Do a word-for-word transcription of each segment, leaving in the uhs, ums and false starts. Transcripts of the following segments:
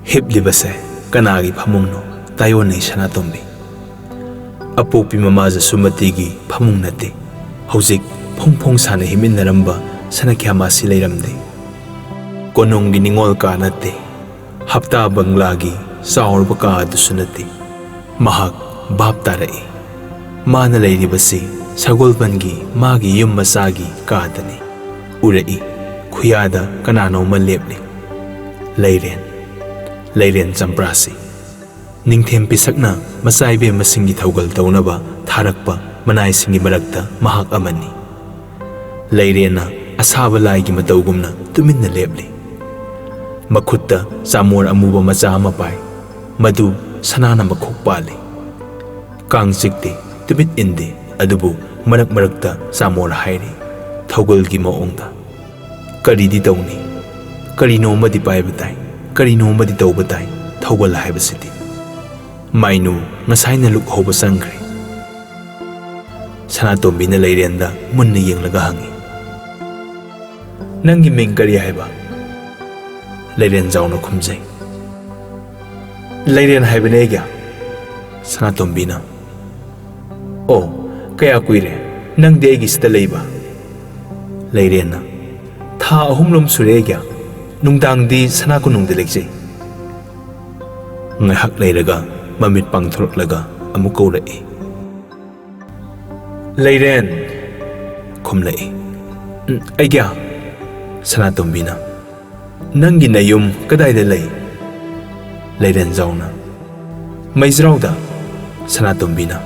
ꯍꯤꯞꯂꯤꯕꯁꯦ ꯀꯅꯥꯒꯤ ꯐꯃꯨꯡꯅꯣ? ꯇꯥꯏꯑꯣꯟꯅꯩ ꯁꯅꯥꯇꯣꯝꯕꯤ꯫ ꯑꯄꯣꯛꯄꯤ ꯃꯃꯥ ꯖꯁꯨꯃꯇꯤꯒꯤ ꯐꯃꯨꯡ ꯅꯠꯇꯦ꯫ ꯍꯧꯖꯤꯛ ꯐꯣꯡ ꯐꯣꯡ ꯁꯥꯅ ꯍꯤꯞꯃꯤꯟꯅꯔꯝꯕ ꯁꯅꯈ꯭ꯌꯥꯃꯥꯁꯤ ꯂꯩꯔꯝꯗꯦ꯫ ꯀꯣꯅꯨꯡꯒꯤ ꯅꯤꯉꯣꯜ ꯀꯥ ꯅꯠꯇꯦ꯫ ꯍꯞꯇꯥ ꯕꯪꯒ꯭ꯂꯥꯒꯤ ꯆꯥꯎꯔꯕ ꯀꯥ ꯑꯗꯨꯁꯨ ꯅꯠꯇꯦ꯫ ꯃꯍꯥꯛ ꯚꯥꯞ ꯇꯥꯔꯛꯏ꯫ ꯃꯥꯅ ꯂꯩꯔꯤꯕꯁꯤ ꯁꯒꯣꯜꯕꯟꯒꯤ ꯃꯥꯒꯤ ꯌꯨꯝ ꯃꯆꯥꯒꯤ ꯀꯥꯗꯅꯤ꯫ ꯎꯔꯛꯏ, ꯈꯨꯌꯥꯗ ꯀꯅꯥꯅꯣꯝꯃ ꯂꯦꯞꯂꯤ꯫ ꯂꯩꯔꯦꯟ꯫ ꯂꯩꯔꯦꯟ ꯆꯝꯄ꯭ꯔꯥꯁꯤ꯫ ꯅꯤꯡꯊꯦꯝ ꯄꯤꯁꯛꯅ ꯃꯆꯥ ꯏꯕꯦꯝꯃꯁꯤꯡꯒꯤ ꯊꯧꯒꯜ ꯇꯧꯅꯕ ꯊꯥꯔꯛꯄ ꯃꯅꯥꯏꯁꯤꯡꯒꯤ ꯃꯔꯛꯇ ꯃꯍꯥꯛ ꯑꯃꯅꯤ꯫ ꯂꯩꯔꯦꯟꯅ ꯑꯁꯥꯕ ꯂꯥꯏꯒꯤ ꯃꯇꯧꯒꯨꯝꯅ ꯇꯨꯃꯤꯟꯅ ꯂꯦꯞꯂꯤ꯫ ꯃꯈꯨꯠꯇ ꯆꯥꯃꯣꯔ ꯑꯃꯨꯕ ꯃꯆꯥ ꯑꯃ ꯄꯥꯏ꯫ ꯃꯗꯨ ꯁꯅꯥꯅ ꯃꯈꯣꯛ ꯄꯥꯜꯂꯤ꯫ ꯀꯥꯡ ꯆꯤꯛꯇꯦ, ꯇꯨꯃꯤꯠ ꯏꯟꯗꯦ, ꯑꯗꯨꯕꯨ ꯃꯔꯛ ꯃꯔꯛꯇ ꯆꯥꯃꯣꯔ ꯍꯥꯏꯔꯤ, ꯊꯧꯒꯜꯒꯤ ꯃꯑꯣꯡꯗ꯫ ꯀꯔꯤꯗꯤ ꯇꯧꯅꯤ? ꯀꯔꯤꯅꯣꯃꯗꯤ ꯄꯥꯏꯕ ꯇꯥꯏ, ꯀꯔꯤꯅꯣꯃꯗꯤ ꯇꯧꯕ ꯇꯥꯏ, ꯊꯧꯒꯜ ꯍꯥꯏꯕꯁꯤꯗꯤ꯫ ꯃꯥꯏꯅꯨ ꯉꯁꯥꯏꯅ ꯂꯨꯛ ꯍꯧꯕ ꯆꯪꯈ꯭ꯔꯦ꯫ ꯁꯅꯥꯇꯣꯝꯕꯤꯅ ꯂꯩꯔꯦꯟꯗ ꯃꯨꯟꯅ ꯌꯦꯡꯂꯒ ꯍꯪꯉꯤ꯫ "ꯅꯪꯒꯤ ꯃꯤꯡ ꯀꯔꯤ ꯍꯥꯏꯕ?" ꯂꯩꯔꯦꯟ ꯖꯥꯎꯅ ꯈꯨꯝꯖꯩ꯫ "ꯂꯩꯔꯦꯟ ꯍꯥꯏꯕꯅꯦ ꯑꯩꯒꯤ꯫" ꯁꯅꯥꯇꯣꯝꯕꯤꯅ, "ꯑꯣ, ꯀꯌꯥ ꯀꯨꯏꯔꯦ ꯅꯪꯗꯤ ꯑꯩꯒꯤꯁꯤꯗ ꯂꯩꯕ?" ꯂꯩꯔꯦꯟꯅ, "ꯊꯥ ꯑꯍꯨꯝꯂꯣꯝ ꯁꯨꯔꯦ ꯑꯩꯒꯤ꯫ ꯅꯨꯡꯗꯥꯡꯗꯤ ꯁꯅꯥ ꯀꯣꯅꯨꯡꯗ ꯂꯦꯛꯆꯩ꯫" ꯉꯥꯏꯍꯥꯛ ꯂꯩꯔꯒ ꯃꯃꯤꯠ ꯄꯥꯡꯊꯣꯔꯛꯂꯒ ꯑꯃꯨꯛ ꯀꯧꯔꯛꯏ꯫ "ꯂꯩꯔꯦꯟ!" ꯈꯨꯝꯂꯛꯏ꯫ "ꯎꯝ, ꯑꯩꯒꯤ꯫" ꯁꯅꯥꯇꯣꯝꯕꯤꯅ, "ꯅꯪꯒꯤ ꯅꯌꯨꯝ ꯀꯗꯥꯏꯗ ꯂꯩ?" ꯂꯩꯔꯦꯟꯖꯥꯎꯅ, "ꯃꯩꯖ꯭ꯔꯥꯎꯗ꯫" ꯁꯅꯥꯇꯣꯝꯕꯤꯅ,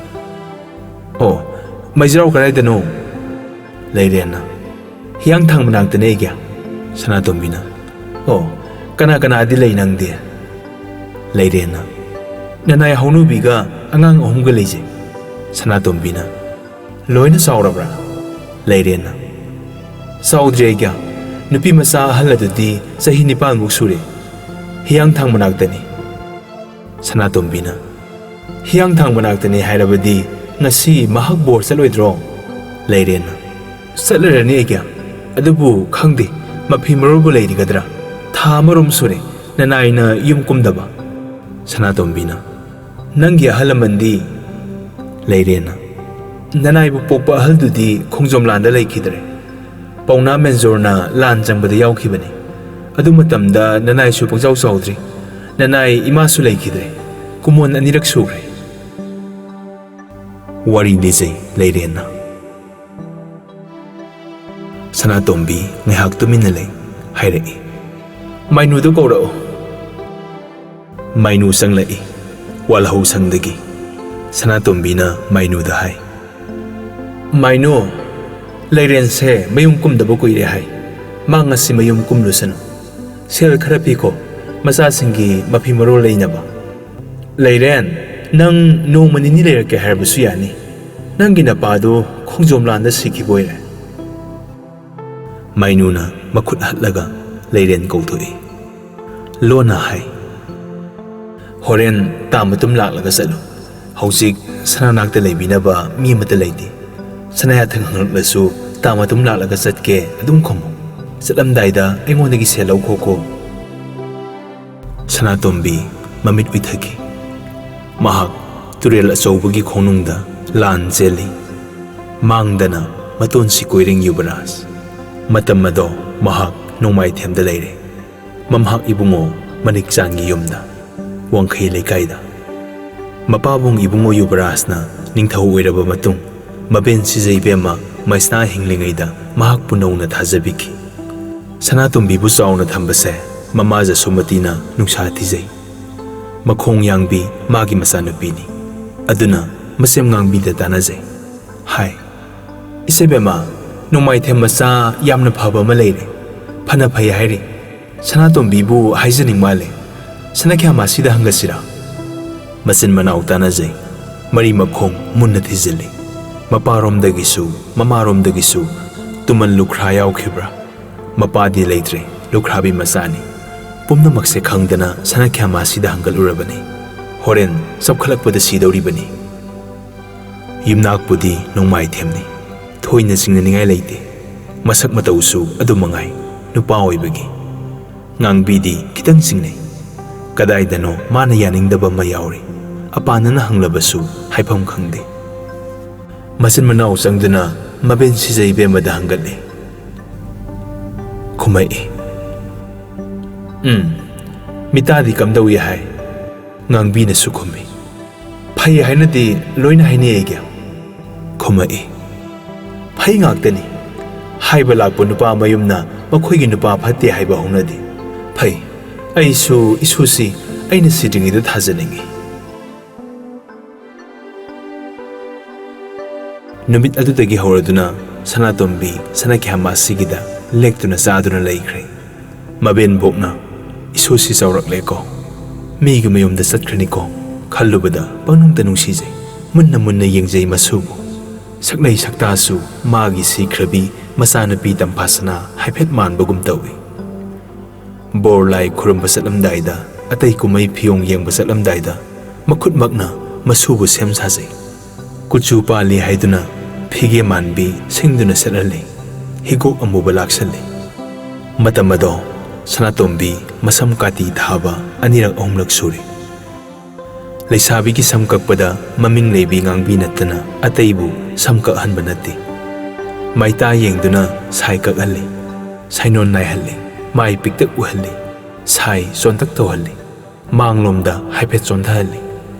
"ꯑꯣ, ꯃꯩꯖ꯭ꯔꯥꯎ ꯀꯗꯥꯏꯗꯅꯣ?" ꯂꯩꯔꯦꯟꯅ, "ꯍꯤꯌꯥꯡꯊꯥꯡ ꯃꯅꯥꯛꯇꯅꯦ ꯑꯩꯒꯤ꯫" ꯁꯅꯥꯇꯣꯝꯕꯤꯅ, "ꯑꯣ, ꯀꯅꯥ ꯀꯅꯥꯗꯤ ꯂꯩ ꯅꯪꯗꯤ?" ꯂꯩꯔꯦꯟꯅ, "ꯅꯅꯥꯏ ꯍꯧꯅꯨꯕꯤꯒ ꯑꯉꯥꯡ ꯑꯍꯨꯝꯒ ꯂꯩꯖꯩ꯫" ꯁꯅꯥꯇꯣꯝꯕꯤꯅ, "ꯂꯣꯏꯅ ꯆꯥꯎꯔꯕ꯭ꯔꯥ?" ꯂꯩꯔꯦꯟꯅ, "ꯆꯥꯎꯗ꯭ꯔꯤ ꯑꯩꯒꯤ꯫ ꯅꯨꯄꯤ ꯃꯆꯥ ꯑꯍꯜ ꯑꯗꯨꯗꯤ ꯆꯍꯤ ꯅꯤꯄꯥꯟꯃꯨꯛ ꯁꯨꯔꯦ꯫ ꯍꯤꯌꯥꯡꯊꯥꯡ ꯃꯅꯥꯛꯇꯅꯤ꯫" ꯁꯅꯥꯇꯣꯝꯕꯤꯅ, "ꯍꯤꯌꯥꯡꯊꯥꯡ ꯃꯅꯥꯛꯇꯅꯤ ꯍꯥꯏꯔꯕꯗꯤ ꯉꯁꯤ ꯃꯍꯥꯛ ꯕꯣꯔ ꯆꯠꯂꯣꯏꯗ꯭ꯔꯣ?" ꯂꯩꯔꯦꯟꯅ, "ꯆꯠꯂꯔꯅꯤ ꯑꯩꯒꯤ꯫ ꯑꯗꯨꯕꯨ ꯈꯪꯗꯦ, ꯃꯐꯤ ꯃꯔꯣꯜꯕꯨ ꯂꯩꯔꯤꯒꯗ꯭ꯔꯥ? ꯊꯥ ꯑꯃꯔꯣꯝ ꯁꯨꯔꯦ ꯅꯅꯥꯏꯅ ꯌꯨꯝ ꯀꯨꯝꯗꯕ? ꯁꯅꯥꯇꯣꯝꯕꯤꯅ, ꯅꯪꯒꯤ ꯑꯍꯜ ꯂꯃꯟꯗꯤ? ꯂꯩꯔꯦꯟꯅ, ꯅꯅꯥꯏꯕꯨ ꯄꯣꯛꯄ ꯑꯍꯜꯗꯨꯗꯤ ꯈꯣꯡꯖꯣꯝ ꯂꯥꯟꯗ ꯂꯩꯈꯤꯗ꯭ꯔꯦ꯫ ꯄꯥꯎꯅꯥ ꯃꯦꯟꯖꯣꯔꯅ ꯂꯥꯟ ꯆꯪꯕꯗ ꯌꯥꯎꯈꯤꯕꯅꯤ꯫ ꯑꯗꯨ ꯃꯇꯝꯗ ꯅꯅꯥꯏꯁꯨ ꯄꯪꯆꯥꯎ ꯆꯥꯎꯗ꯭ꯔꯤ꯫ ꯅꯅꯥꯏ ꯏꯃꯥꯁꯨ ꯂꯩꯈꯤꯗ꯭ꯔꯦ꯫ ꯀꯨꯃꯣꯟ ꯑꯅꯤꯔꯛ ꯁꯨꯈ꯭ꯔꯦ꯫ ꯋꯥꯔꯤ ꯂꯤꯖꯩ ꯂꯩꯔꯦꯟꯅ꯫ ꯁꯅꯥꯇꯣꯝꯕꯤ ꯉꯥꯏꯍꯥꯛ ꯇꯨꯃꯤꯟꯅ ꯂꯩ꯫ ꯍꯥꯏꯔꯛꯏ, ꯃꯥꯏꯅꯨꯗꯨ ꯀꯧꯔꯛꯑꯣ꯫ ꯃꯥꯏꯅꯨ ꯆꯪꯂꯛꯏ꯫ ꯋꯥꯜꯍꯧ ꯁꯪꯗꯒꯤ꯫ ꯁꯅꯥꯇꯣꯝꯕꯤꯅ ꯃꯥꯏꯅꯨꯗ ꯍꯥꯏ, ꯃꯥꯏꯅꯨ, ꯂꯩꯔꯦꯟꯁꯦ ꯃꯌꯨꯝ ꯀꯨꯝꯗꯕ ꯀꯨꯏꯔꯦ ꯍꯥꯏ꯫ ꯃꯥ ꯉꯁꯤ ꯃꯌꯨꯝ ꯀꯨꯝꯂꯨꯁꯅꯨ꯫ ꯁꯦꯜ ꯈꯔ ꯄꯤꯈꯣ, ꯃꯆꯥꯁꯤꯡꯒꯤ ꯃꯐꯤ ꯃꯔꯣꯜ ꯂꯩꯅꯕ꯫ ꯂꯩꯔꯦꯟ, ꯅꯪ ꯅꯣꯡꯃ ꯅꯤꯅꯤ ꯂꯩꯔꯛꯀꯦ ꯍꯥꯏꯔꯕꯁꯨ ꯌꯥꯅꯤ꯫ ꯅꯪꯒꯤ ꯅꯄꯥꯗꯨ ꯈꯣꯡꯖꯣꯝ ꯂꯥꯟꯗ ꯁꯤꯈꯤꯕ ꯑꯣꯏꯔꯦ꯫ ꯃꯥꯏꯅꯨꯅ ꯃꯈꯨꯠ ꯍꯠꯂꯒ ꯂꯩꯔꯦꯟ ꯀꯧꯊꯣꯛꯏ꯫ ꯂꯣꯟꯅ ꯍꯥꯏ, ꯍꯣꯔꯦꯟ ꯇꯥ ꯃꯇꯨꯝ ꯂꯥꯛꯂꯒ ꯆꯠꯂꯨ꯫ ꯍꯧꯖꯤꯛ ꯁꯅꯥꯅꯥꯛꯇ ꯂꯩꯕꯤꯅꯕ ꯃꯤ ꯑꯃꯠꯇ ꯂꯩꯇꯦ꯫ ꯁꯅꯥꯌꯥꯊꯪ ꯍꯪꯂꯛꯂꯁꯨ ꯇꯥ ꯃꯇꯨꯝ ꯂꯥꯛꯂꯒ ꯆꯠꯀꯦ ꯑꯗꯨꯝ ꯈꯨꯝꯃꯨ꯫ ꯆꯠꯂꯝꯗꯥꯏꯗ ꯑꯩꯉꯣꯟꯗꯒꯤ ꯁꯦꯜ ꯂꯧꯈꯣꯀꯣ꯫ ꯁꯅꯥꯇꯣꯝꯕꯤ ꯃꯃꯤꯠ ꯎꯏꯊꯈꯤ꯫ ꯃꯍꯥꯛ ꯇꯨꯔꯦꯜ ꯑꯆꯧꯕꯒꯤ ꯈꯣꯡꯅꯨꯡꯗ ꯂꯥꯟ ꯆꯦꯜꯂꯤ꯫ ꯃꯥꯡꯗꯅ ꯃꯇꯣꯟ ꯁꯤꯀꯣꯏꯔꯤꯡ ꯌꯨꯕꯔꯥꯖ꯫ ꯃꯇꯝ ꯑꯗꯣ ꯃꯍꯥꯛ ꯅꯣꯡꯃꯥꯏꯊꯦꯝꯗ ꯂꯩꯔꯦ꯫ ꯃꯝꯍꯥꯛ ꯏꯕꯨꯡꯉꯣ ꯃꯅꯤꯛꯆꯥꯟꯒꯤ ꯌꯨꯝꯗ, ꯋꯥꯡꯈꯩ ꯂꯩꯀꯥꯏꯗ꯫ ꯃꯄꯥꯕꯨꯡ ꯏꯕꯨꯡꯉꯣ ꯌꯨꯕꯔꯥꯖꯅ ꯅꯤꯡꯊꯧ ꯑꯣꯏꯔꯕ ꯃꯇꯨꯡ, ꯃꯕꯦꯟ ꯁꯤꯖꯩꯕꯦꯝꯃ ꯃꯩꯁꯅꯥ ꯍꯤꯡꯂꯤꯉꯩꯗ ꯃꯍꯥꯛꯄꯨ ꯅꯧꯅ ꯊꯥꯖꯕꯤꯈꯤ꯫ ꯁꯅꯥꯇꯣꯝꯕꯤꯕꯨ ꯆꯥꯎꯅ ꯊꯝꯕꯁꯦ ꯃꯃꯥ ꯖꯁꯣꯃꯇꯤꯅ ꯅꯨꯡꯁꯥ ꯊꯤꯖꯩ꯫ ꯃꯈꯣꯡ ꯌꯥꯡꯕꯤ ꯃꯥꯒꯤ ꯃꯆꯥꯅꯨꯄꯤꯅꯤ꯫ ꯑꯗꯨꯅ ꯃꯁꯦꯝ ꯉꯥꯡꯕꯤꯗ ꯇꯥꯟꯅꯖꯩ꯫ ꯍꯥꯏ, ꯏꯆꯦꯕꯦꯝꯃ, ꯅꯣꯡꯃꯥꯏꯊꯦꯝ ꯃꯆꯥ ꯌꯥꯝꯅ ꯐꯕ ꯑꯃ ꯂꯩꯔꯦ꯫ ꯐꯅ ꯐꯩ ꯍꯥꯏꯔꯤ꯫ ꯁꯅꯥꯇꯣꯝꯕꯤꯕꯨ ꯍꯥꯏꯖꯅꯤꯡ ꯃꯥꯜꯂꯦ꯫ ꯁꯅꯥꯈ꯭ꯌꯥꯃꯥꯁꯤꯗ ꯍꯪꯒꯁꯤꯔꯥ? ꯃꯆꯤꯟ ꯃꯅꯥꯎ ꯇꯥꯟꯅꯖꯩ꯫ ꯃꯔꯤ ꯃꯈꯣꯡ ꯃꯨꯟꯅ ꯊꯤꯖꯤꯜꯂꯤ꯫ ꯃꯄꯥꯔꯣꯝꯗꯒꯤꯁꯨ ꯃꯃꯥꯔꯣꯝꯗꯒꯤꯁꯨ ꯇꯨꯃꯟ ꯂꯨꯈ꯭ꯔꯥ ꯌꯥꯎꯈꯤꯕ꯭ꯔꯥ? ꯃꯄꯥꯗꯤ ꯂꯩꯇ꯭ꯔꯦ, ꯂꯨꯈ꯭ꯔꯥꯕꯤ ꯃꯆꯥꯅꯤ꯫ ꯄꯨꯝꯅꯃꯛꯁꯦ ꯈꯪꯗꯅ ꯁꯅꯥꯈ꯭ꯌꯥꯃꯥꯁꯤꯗ ꯍꯪꯒꯠꯂꯨꯔꯕꯅꯤ꯫ ꯍꯣꯔꯦꯟ ꯆꯥꯎꯈꯠꯂꯛꯄꯗ ꯁꯤꯗꯧꯔꯤꯕꯅꯤ꯫ ꯌꯨꯝꯅꯥꯛꯄꯨꯗꯤ ꯅꯣꯡꯃꯥꯏꯊꯦꯝꯅꯤ꯫ ꯊꯣꯏꯅ ꯆꯤꯡꯅꯅꯤꯡꯉꯥꯏ ꯂꯩꯇꯦ꯫ ꯃꯁꯛ ꯃꯇꯧꯁꯨ ꯑꯗꯨ ꯃꯉꯥꯏ, ꯅꯨꯄꯥ ꯑꯣꯏꯕꯒꯤ꯫ ꯉꯥꯡꯕꯤꯗꯤ ꯈꯤꯇꯪ ꯆꯤꯡꯅꯩ꯫ ꯀꯗꯥꯏꯗꯅꯣ ꯃꯥꯅ ꯌꯥꯅꯤꯡꯗꯕ ꯑꯃ ꯌꯥꯎꯔꯤ꯫ ꯑꯄꯥꯅꯅ ꯍꯪꯂꯕꯁꯨ ꯍꯥꯏꯐꯝ ꯈꯪꯗꯦ꯫ ꯃꯆꯤꯟ ꯃꯅꯥꯎ ꯆꯪꯗꯨꯅ ꯃꯕꯦꯟ ꯁꯤꯖꯩ ꯏꯕꯦꯝꯃꯗ ꯍꯪꯒꯠꯂꯤ꯫ ꯈꯨꯝꯃꯛꯏ, "ꯎꯝ, ꯃꯤꯇꯥꯗꯤ ꯀꯝꯗꯧꯏ ꯍꯥꯏ?" ꯉꯥꯡꯕꯤꯅꯁꯨ ꯈꯨꯝꯃꯤ, "ꯐꯩ ꯍꯥꯏꯅꯗꯤ ꯂꯣꯏꯅ ꯍꯥꯏꯅꯩ ꯑꯩꯒꯤ"꯫ ꯈꯨꯝꯃꯛꯏ, "ꯐꯩ ꯉꯥꯛꯇꯅꯤ꯫ ꯍꯥꯏꯕ ꯂꯥꯛꯄ ꯅꯨꯄꯥ ꯃꯌꯨꯝꯅ ꯃꯈꯣꯏꯒꯤ ꯅꯨꯄꯥ ꯐꯠꯇꯦ ꯍꯥꯏꯕ ꯍꯧꯅꯗꯦ꯫ ꯐꯩ, ꯑꯩꯁꯨ ꯏꯁꯨꯁꯤ ꯑꯩꯅ ꯁꯤꯗ꯭ꯔꯤꯉꯩꯗ ꯊꯥꯖꯅꯤꯡꯏ"꯫ ꯅꯨꯃꯤꯠ ꯑꯗꯨꯗꯒꯤ ꯍꯧꯔꯗꯨꯅ ꯁꯅꯥꯇꯣꯝꯕꯤ ꯁꯅꯥꯈ꯭ꯌꯥꯝ ꯑꯁꯤꯒꯤꯗ ꯂꯦꯛꯇꯨꯅ ꯆꯥꯗꯨꯅ ꯂꯩꯈ꯭ꯔꯦ꯫ ꯃꯕꯦꯟꯕꯣꯛꯅ, "ꯏꯁꯨꯁꯤ ꯆꯥꯎꯔꯛꯂꯦꯀꯣ, ꯃꯤꯒꯤ ꯃꯌꯨꯝꯗ ꯆꯠꯈ꯭ꯔꯅꯤꯀꯣ" ꯈꯜꯂꯨꯕꯗ ꯄꯪꯅꯨꯡꯗ ꯅꯨꯡꯁꯤꯖꯩ꯫ ꯃꯨꯟꯅ ꯃꯨꯟꯅ ꯌꯦꯡꯖꯩ ꯃꯁꯨꯕꯨ꯫ ꯁꯛꯂꯩ ꯁꯛꯇꯥꯁꯨ ꯃꯥꯒꯤ ꯁꯤꯈ꯭ꯔꯕꯤ ꯃꯆꯥꯅꯨꯄꯤ ꯇꯝꯐꯥꯁꯅꯥ ꯍꯥꯏꯐꯦꯠ ꯃꯥꯟꯕꯒꯨꯝ ꯇꯧꯏ꯫ ꯕꯣꯔ ꯂꯥꯏ ꯈꯨꯔꯨꯝꯕ ꯆꯠꯂꯝꯗꯥꯏꯗ, ꯑꯇꯩ ꯀꯨꯝꯍꯩ ꯐꯤꯌꯣꯡ ꯌꯦꯡꯕ ꯆꯠꯂꯝꯗꯥꯏꯗ ꯃꯈꯨꯠꯃꯛꯅ ꯃꯁꯨꯕꯨ ꯁꯦꯝ ꯁꯥꯖꯩ꯫ ꯀꯨꯆꯨ ꯄꯥꯜꯂꯤ ꯍꯥꯏꯗꯨꯅ ꯐꯤꯒꯦ ꯃꯥꯟꯕꯤ ꯁꯤꯡꯗꯨꯅ ꯁꯦꯠꯍꯜꯂꯤ꯫ ꯍꯤꯒꯣꯛ ꯑꯃꯨꯕ ꯂꯥꯛꯁꯜꯂꯤ꯫ ꯃꯇꯝ ꯑꯗꯣ ꯁꯅꯥꯇꯣꯝꯕꯤ ꯃꯁꯝ ꯀꯥꯇꯤ ꯊꯥꯕ ꯑꯅꯤꯔꯛ ꯑꯍꯨꯝꯂꯛ ꯁꯨꯔꯦ꯫ ꯂꯩꯁꯥꯕꯤꯒꯤ ꯁꯝ ꯀꯛꯄꯗ ꯃꯃꯤꯡ ꯂꯩꯕꯤ ꯉꯥꯡꯕꯤ ꯅꯠꯇꯅ ꯑꯇꯩꯕꯨ ꯁꯝ ꯀꯛꯍꯟꯕ ꯅꯠꯇꯦ꯫ ꯃꯩꯇꯥ ꯌꯦꯡꯗꯨꯅ ꯁꯥꯏ ꯀꯛꯍꯜꯂꯤ, ꯁꯥꯏꯅꯣꯟ ꯅꯥꯏꯍꯜꯂꯤ, ꯃꯥꯏ ꯄꯤꯛꯇꯛ ꯎꯍꯜꯂꯤ, ꯁꯥꯏ ꯆꯣꯟꯇꯛ ꯇꯧꯍꯜꯂꯤ, ꯃꯥꯡꯂꯣꯝꯗ ꯍꯥꯏꯐꯦꯠ ꯆꯣꯟꯊꯍꯜꯂꯤ꯫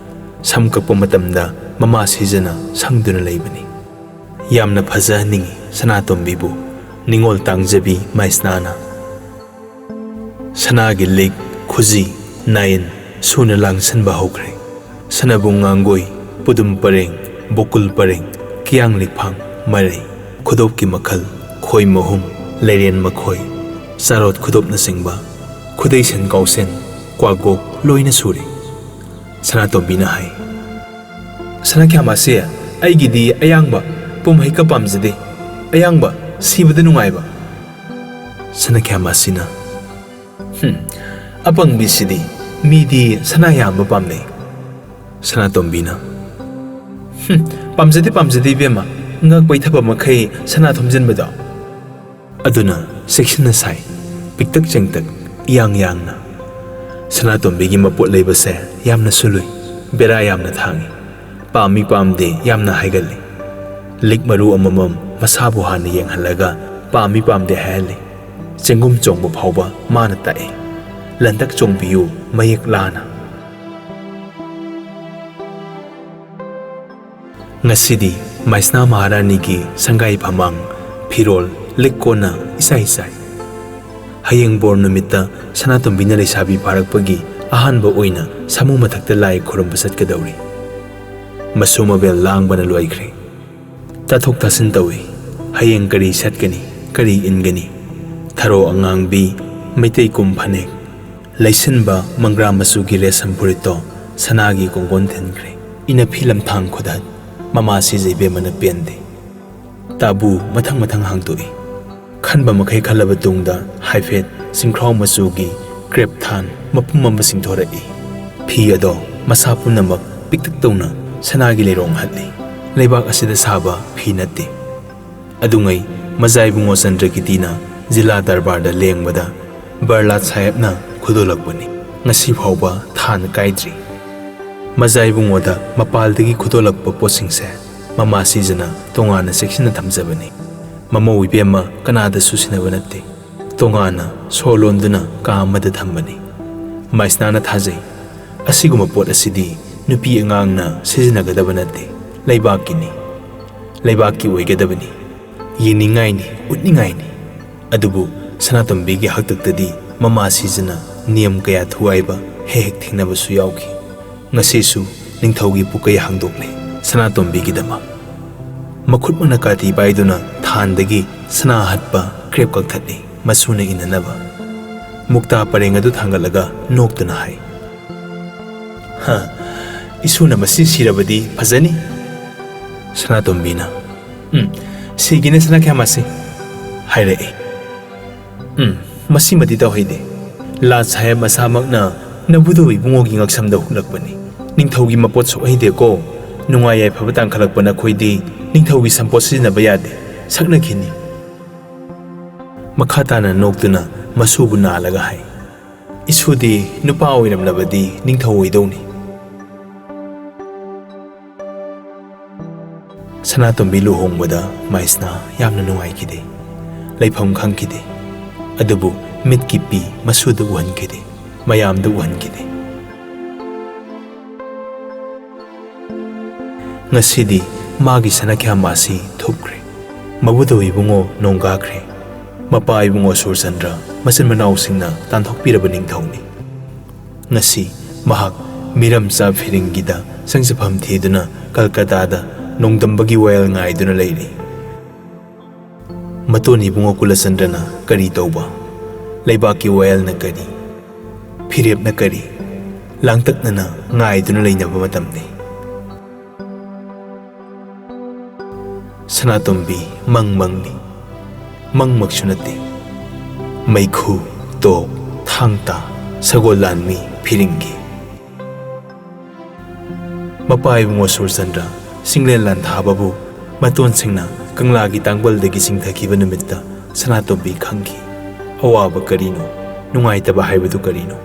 ꯁꯝ ꯀꯛꯄ ꯃꯇꯝꯗ ꯃꯃꯥ ꯁꯤꯖꯅ ꯁꯪꯗꯨꯅ ꯂꯩꯕꯅꯤ꯫ ꯌꯥꯝꯅ ꯐꯖꯍꯟꯅꯤꯡꯏ ꯁꯅꯥꯇꯣꯝꯕꯤꯕꯨ ꯅꯤꯉꯣꯜ ꯇꯥꯡꯖꯕꯤ ꯃꯩꯁꯅꯥꯅ꯫ ꯁꯅꯥꯒꯤ ꯂꯤꯛ, ꯈꯨꯖꯤ, ꯅꯥꯏꯟ ꯁꯨꯅ ꯂꯥꯡꯁꯟꯕ ꯍꯧꯈ꯭ꯔꯦ꯫ ꯁꯅꯥꯕꯨꯡ ꯉꯥꯡꯒꯣꯏ, ꯄꯨꯗꯨꯝ ꯄꯔꯦꯡ, ꯕꯣꯀꯨꯜ ꯄꯔꯦꯡ, ꯀꯤꯌꯥꯡ ꯂꯤꯛꯐꯥꯡ, ꯃꯔꯩ, ꯈꯨꯗꯣꯞꯀꯤ ꯃꯈꯜ, ꯈꯣꯏ ꯃꯍꯨꯝ, ꯂꯩꯔꯦꯟ ꯃꯈꯣꯏ, ꯆꯥꯔꯣꯠ ꯈꯨꯗꯣꯞꯅꯆꯤꯡꯕ, ꯈꯨꯗꯩꯁꯦꯟ ꯀꯥꯎꯁꯦꯟ, ꯀ꯭ꯋꯥꯒꯣꯛ ꯂꯣꯏꯅ ꯁꯨꯔꯦ꯫ ꯁꯅꯥꯇꯣꯝꯕꯤꯅ ꯍꯥꯏ, "ꯁꯅꯥꯈ꯭ꯌꯥꯝ ꯑꯁꯤ ꯑꯩꯒꯤꯗꯤ ꯑꯌꯥꯡꯕ ꯄꯨꯝꯍꯩꯀ ꯄꯥꯝꯖꯗꯦ, ꯑꯌꯥꯡꯕ ꯁꯤꯕꯗ ꯅꯨꯡꯉꯥꯏꯕ"꯫ ꯁꯅꯥꯈ꯭ꯌꯥꯝ ꯑꯁꯤꯅ, "ꯍꯨꯝ, ꯑꯄꯪꯕꯤꯁꯤꯗꯤ, ꯃꯤꯗꯤ ꯁꯅꯥ ꯌꯥꯝꯕ ꯄꯥꯝꯅꯩ"꯫ ꯁꯅꯥꯇꯣꯝꯕꯤꯅ, "ꯍꯨꯝ, ꯄꯥꯝꯖꯗꯦ, ꯄꯥꯝꯖꯗꯦ ꯏꯕꯦꯝꯃ, ꯉꯛ ꯄꯩꯊꯕ ꯃꯈꯩ ꯁꯅꯥ ꯊꯣꯝꯖꯤꯟꯕꯗꯣ"꯫ ꯑꯗꯨꯅ ꯆꯦꯛꯁꯤꯟꯅ ꯁꯥꯏ, ꯄꯤꯛꯇꯛ ꯆꯦꯡꯇꯛ, ꯏꯌꯥꯡ ꯌꯥꯡꯅ꯫ ꯁꯅꯥꯇꯣꯝꯕꯤꯒꯤ ꯃꯄꯣꯠ ꯂꯩꯕꯁꯦ ꯌꯥꯝꯅꯁꯨ ꯂꯨꯏ, ꯕꯦꯔꯥ ꯌꯥꯝꯅ ꯊꯥꯡꯏ꯫ ꯄꯥꯝꯃꯤ ꯄꯥꯝꯗꯦ ꯌꯥꯝꯅ ꯍꯥꯏꯒꯜꯂꯤ꯫ ꯂꯤꯛ ꯃꯔꯨ ꯑꯃꯃꯝ ꯃꯁꯥꯕꯨ ꯍꯥꯟꯅ ꯌꯦꯡꯍꯜꯂꯒ ꯄꯥꯝꯃꯤ ꯄꯥꯝꯗꯦ ꯍꯥꯏꯍꯜꯂꯤ꯫ ꯆꯦꯡꯒꯨꯝ ꯆꯣꯡꯕ ꯐꯥꯎꯕ ꯃꯥꯅ ꯇꯥꯛꯏ꯫ ꯂꯟꯗꯛ ꯆꯣꯡꯕꯤꯌꯨ ꯃꯌꯦꯛ ꯂꯥꯅ꯫ ꯉꯁꯤꯗꯤ ꯃꯥꯏꯁꯅꯥ ꯃꯍꯥꯔꯥꯅꯤꯒꯤ ꯁꯪꯒꯥꯏ ꯐꯃꯥꯡ, ꯐꯤꯔꯣꯜ, ꯂꯤꯛ ꯀꯣꯟꯅ ꯏꯆꯥꯏ ꯆꯥꯏ꯫ ꯍꯌꯦꯡ ꯕꯣꯔ ꯅꯨꯃꯤꯠꯇ ꯁꯅꯥꯇꯣꯝꯕꯤꯅ ꯂꯩꯁꯥꯕꯤ ꯐꯥꯔꯛꯄꯒꯤ ꯑꯍꯥꯟꯕ ꯑꯣꯏꯅ ꯁꯥꯃꯨ ꯃꯊꯛꯇ ꯂꯥꯏ ꯈꯨꯔꯨꯝꯕ ꯆꯠꯀꯗꯧꯔꯤ꯫ ꯃꯁꯨ ꯃꯕꯦꯜ ꯂꯥꯡꯕꯅ ꯂꯣꯏꯈ꯭ꯔꯦ꯫ ꯇꯥꯊꯣꯛ ꯇꯥꯁꯤꯟ ꯇꯧꯏ꯫ ꯍꯌꯦꯡ ꯀꯔꯤ ꯁꯦꯠꯀꯅꯤ, ꯀꯔꯤ ꯏꯟꯒꯅꯤ? ꯊꯔꯣ ꯑꯉꯥꯡꯕꯤ, ꯃꯩꯇꯩ ꯀꯨꯝ ꯐꯅꯦꯛ, ꯂꯩꯁꯤꯟꯕ ꯃꯪꯒ꯭ꯔꯥ ꯃꯆꯨꯒꯤ ꯔꯦꯁꯝ ꯐꯨꯔꯤꯠꯇꯣ ꯁꯅꯥꯒꯤ ꯀꯣꯡꯒꯣꯟ ꯊꯤꯟꯈ꯭ꯔꯦ꯫ ꯏꯅꯐꯤ ꯂꯝꯊꯥꯡ ꯈꯨꯗꯠ꯫ ꯃꯃꯥ ꯁꯤꯖ ꯏꯕꯦꯝꯃꯅ ꯄꯦꯟꯗꯦ꯫ ꯇꯥꯕꯨ ꯃꯊꯪ ꯃꯊꯪ ꯍꯥꯡꯗꯣꯛꯏ꯫ ꯈꯟꯕ ꯃꯈꯩ ꯈꯜꯂꯕ ꯇꯨꯡꯗ ꯍꯥꯏꯐꯦꯠ ꯆꯤꯡꯈ꯭ꯔꯥꯎ ꯃꯆꯨꯒꯤ ꯀ꯭ꯔꯦꯞ ꯊꯥꯟ ꯃꯄꯨꯝ ꯑꯃ ꯆꯤꯡꯊꯣꯔꯛꯏ꯫ ꯐꯤ ꯑꯗꯣ ꯃꯁꯥ ꯄꯨꯝꯅꯃꯛ ꯄꯤꯛꯇꯛ ꯇꯧꯅ ꯁꯅꯥꯒꯤ ꯂꯩꯔꯣꯡ ꯍꯠꯂꯤ꯫ ꯂꯩꯕꯥꯛ ꯑꯁꯤꯗ ꯁꯥꯕ ꯐꯤ ꯅꯠꯇꯦ꯫ ꯑꯗꯨꯉꯩ ꯃꯖꯥ ꯏꯕꯨꯡꯉꯣ ꯆꯟꯗ꯭ꯔꯀꯤꯇꯤꯅ ꯖꯤꯂꯥ ꯗꯔꯕꯥꯔꯗ ꯂꯦꯡꯕꯗ ꯕꯔꯂꯥꯠ ꯁꯥꯍꯦꯕꯅ ꯈꯨꯗꯣꯜꯂꯛꯄꯅꯤ꯫ ꯉꯁꯤ ꯐꯥꯎꯕ ꯊꯥꯅ ꯀꯥꯏꯗ꯭ꯔꯤ꯫ ꯃꯖꯥ ꯏꯕꯨꯡꯉꯣꯗ ꯃꯄꯥꯜꯗꯒꯤ ꯈꯨꯗꯣꯜꯂꯛꯄ ꯄꯣꯠꯁꯤꯡꯁꯦ ꯃꯃꯥ ꯁꯤꯖꯅ ꯇꯣꯉꯥꯟꯅ ꯆꯦꯛꯁꯤꯟꯅ ꯊꯝꯖꯕꯅꯤ꯫ ꯃꯃꯧ ꯏꯕꯦꯝꯃ ꯀꯅꯥꯗꯁꯨ ꯁꯤꯟꯅꯕ ꯅꯠꯇꯦ꯫ ꯇꯣꯉꯥꯟꯅ ꯁꯣ ꯂꯣꯟꯗꯨꯅ ꯀꯥ ꯑꯃꯗ ꯊꯝꯕꯅꯤ꯫ ꯃꯥꯏꯁꯅꯥꯅ ꯊꯥꯖꯩ, ꯑꯁꯤꯒꯨꯝꯕ ꯄꯣꯠ ꯑꯁꯤꯗꯤ ꯅꯨꯄꯤ ꯑꯉꯥꯡꯅ ꯁꯤꯖꯤꯟꯅꯒꯗꯕ ꯅꯠꯇꯦ, ꯂꯩꯕꯥꯛꯀꯤꯅꯤ, ꯂꯩꯕꯥꯛꯀꯤ ꯑꯣꯏꯒꯗꯕꯅꯤ꯫ ꯌꯦꯡꯅꯤꯡꯉꯥꯏꯅꯤ, ꯎꯠꯅꯤꯡꯉꯥꯏꯅꯤ꯫ ꯑꯗꯨꯕꯨ ꯁꯅꯥꯇꯣꯝꯕꯤꯒꯤ ꯍꯥꯛꯇꯛꯇꯗꯤ ꯃꯃꯥ ꯁꯤꯖꯅ ꯅꯤꯌꯝ ꯀꯌꯥ ꯊꯨꯒꯥꯏꯕ ꯍꯦꯛ ꯍꯦꯛ ꯊꯦꯡꯅꯕꯁꯨ ꯌꯥꯎꯈꯤ꯫ ꯉꯁꯤꯁꯨ ꯅꯤꯡꯊꯧꯒꯤ ꯄꯨꯀꯩ ꯍꯥꯡꯗꯣꯛꯂꯦ ꯁꯅꯥꯇꯣꯝꯕꯤꯒꯤꯗꯃꯛ꯫ ꯃꯈꯨꯠꯃꯛꯅ ꯀꯥꯇꯤ ꯄꯥꯏꯗꯨꯅ ꯊꯥꯟꯗꯒꯤ ꯁꯅꯥ ꯍꯠꯄ ꯀ꯭ꯔꯦꯞ ꯀꯛꯊꯠꯂꯤ ꯃꯁꯨꯅ ꯏꯟꯅꯅꯕ꯫ ꯃꯨꯛꯇꯥ ꯄꯔꯦꯡ ꯑꯗꯨ ꯊꯥꯡꯒꯠꯂꯒ ꯅꯣꯛꯇꯨꯅ ꯍꯥꯏ, "ꯍ, ꯏꯁꯨꯅ ꯃꯁꯤ ꯁꯤꯔꯕꯗꯤ ꯐꯖꯅꯤ꯫" ꯁꯅꯥꯇꯣꯝꯕꯤꯅ, "ꯎꯝ, ꯁꯤꯒꯤꯅꯦ ꯁꯅꯥꯈ꯭ꯌꯥ ꯃꯁꯤ," ꯍꯥꯏꯔꯛꯏ꯫ "ꯎꯝ, ꯃꯁꯤꯃꯗꯤ ꯇꯧꯍꯩꯗꯦ꯫ ꯂꯥꯠ ꯁꯥꯍꯦꯕ ꯃꯁꯥꯃꯛꯅ ꯅꯕꯨꯙꯧ ꯏꯕꯨꯡꯉꯣꯒꯤ ꯉꯛꯁꯝꯗ ꯍꯨꯛꯂꯛꯄꯅꯤ꯫ ꯅꯤꯡꯊꯧꯒꯤ ꯃꯄꯣꯠ ꯁꯣꯛꯍꯩꯗꯦꯀꯣ꯫ ꯅꯨꯡꯉꯥꯏ ꯌꯥꯏꯐꯕ ꯇꯥꯡꯈꯠꯂꯛꯄ ꯅꯈꯣꯏꯗꯤ ꯅꯤꯡꯊꯧꯒꯤ ꯁꯝꯄꯣꯠ ꯁꯤꯖꯤꯟꯅꯕ ꯌꯥꯗꯦ꯫ ꯁꯛꯅꯈꯤꯅꯤ꯫" ꯃꯈꯥ ꯇꯥꯅ ꯅꯣꯛꯇꯨꯅ ꯃꯁꯨꯕꯨ ꯅꯥꯜꯂꯒ ꯍꯥꯏ, ꯏꯁꯨꯗꯤ ꯅꯨꯄꯥ ꯑꯣꯏꯔꯝꯂꯕꯗꯤ ꯅꯤꯡꯊꯧ ꯑꯣꯏꯗꯧꯅꯤ꯫ ꯁꯅꯥꯇꯣꯝꯕꯤ ꯂꯨꯍꯣꯡꯕꯗ ꯃꯥꯏꯁꯅꯥ ꯌꯥꯝꯅ ꯅꯨꯡꯉꯥꯏꯈꯤꯗꯦ꯫ ꯂꯩꯐꯝ ꯈꯪꯈꯤꯗꯦ꯫ ꯑꯗꯨꯕꯨ ꯃꯤꯠꯀꯤ ꯄꯤ ꯃꯁꯨꯗ ꯎꯍꯟꯈꯤꯗꯦ꯫ ꯃꯌꯥꯝꯗ ꯎꯍꯟꯈꯤꯗꯦ꯫ ꯉꯁꯤꯗꯤ ꯃꯥꯒꯤ ꯁꯅꯥꯈ꯭ꯌꯥꯝ ꯑꯁꯤ ꯊꯨꯞꯈ꯭ꯔꯦ꯫ ꯃꯕꯨꯙꯧ ꯏꯕꯨꯡꯉꯣ ꯅꯣꯡꯒꯥꯈ꯭ꯔꯦ꯫ ꯃꯄꯥ ꯏꯕꯨꯡꯉꯣ ꯁꯨꯔꯆꯟꯗ꯭ꯔ ꯃꯆꯤꯟ ꯃꯅꯥꯎꯁꯤꯡꯅ ꯇꯥꯟꯊꯣꯛꯄꯤꯔꯕ ꯅꯤꯡꯊꯧꯅꯤ꯫ ꯉꯁꯤ ꯃꯍꯥꯛ ꯃꯤꯔꯝꯆꯥ ꯐꯤꯔꯤꯡꯒꯤꯗ ꯆꯪꯖꯐꯝ ꯊꯤꯗꯨꯅ ꯀꯜꯀꯇꯥꯗ ꯅꯣꯡꯗꯝꯕꯒꯤ ꯋꯥꯌꯦꯜ ꯉꯥꯏꯗꯨꯅ ꯂꯩꯔꯤ꯫ ꯃꯇꯣꯟ ꯏꯕꯨꯡꯉꯣ ꯀꯨꯂꯆꯟꯗ꯭ꯔꯅ ꯀꯔꯤ ꯇꯧꯕ? ꯂꯩꯕꯥꯛꯀꯤ ꯋꯥꯌꯦꯜꯅ ꯀꯔꯤ? ꯐꯤꯔꯦꯞꯅ ꯀꯔꯤ? ꯂꯥꯡꯇꯛꯅꯅ ꯉꯥꯏꯗꯨꯅ ꯂꯩꯅꯕ ꯃꯇꯝꯅꯤ꯫ ꯁꯅꯥꯇꯣꯝꯕꯤ ꯃꯪ ꯃꯪꯂꯤ꯫ ꯃꯪꯃꯛꯁꯨ ꯅꯠꯇꯦ꯫ ꯃꯩꯈꯨ, ꯇꯣꯞ, ꯊꯥꯡ ꯇꯥ, ꯁꯒꯣꯜ ꯂꯥꯟꯃꯤ ꯐꯤꯔꯤꯡꯒꯤ꯫ ꯃꯄꯥ ꯏꯕꯨꯡꯉꯣ ꯁꯨꯔꯆꯟꯗ꯭ꯔ ꯆꯤꯡꯂꯦꯟ ꯂꯥꯟꯊꯥꯕꯕꯨ ꯃꯇꯣꯟꯁꯤꯡꯅ ꯀꯪꯂꯥꯒꯤ ꯇꯥꯡꯕꯜꯗꯒꯤ ꯆꯤꯡꯊꯈꯤꯕ ꯅꯨꯃꯤꯠꯇ ꯁꯅꯥꯇꯣꯝꯕꯤ ꯈꯪꯈꯤ꯫ ꯑꯋꯥꯕ ꯀꯔꯤꯅꯣ? ꯅꯨꯡꯉꯥꯏꯇꯕ ꯍꯥꯏꯕꯗꯨ ꯀꯔꯤꯅꯣ?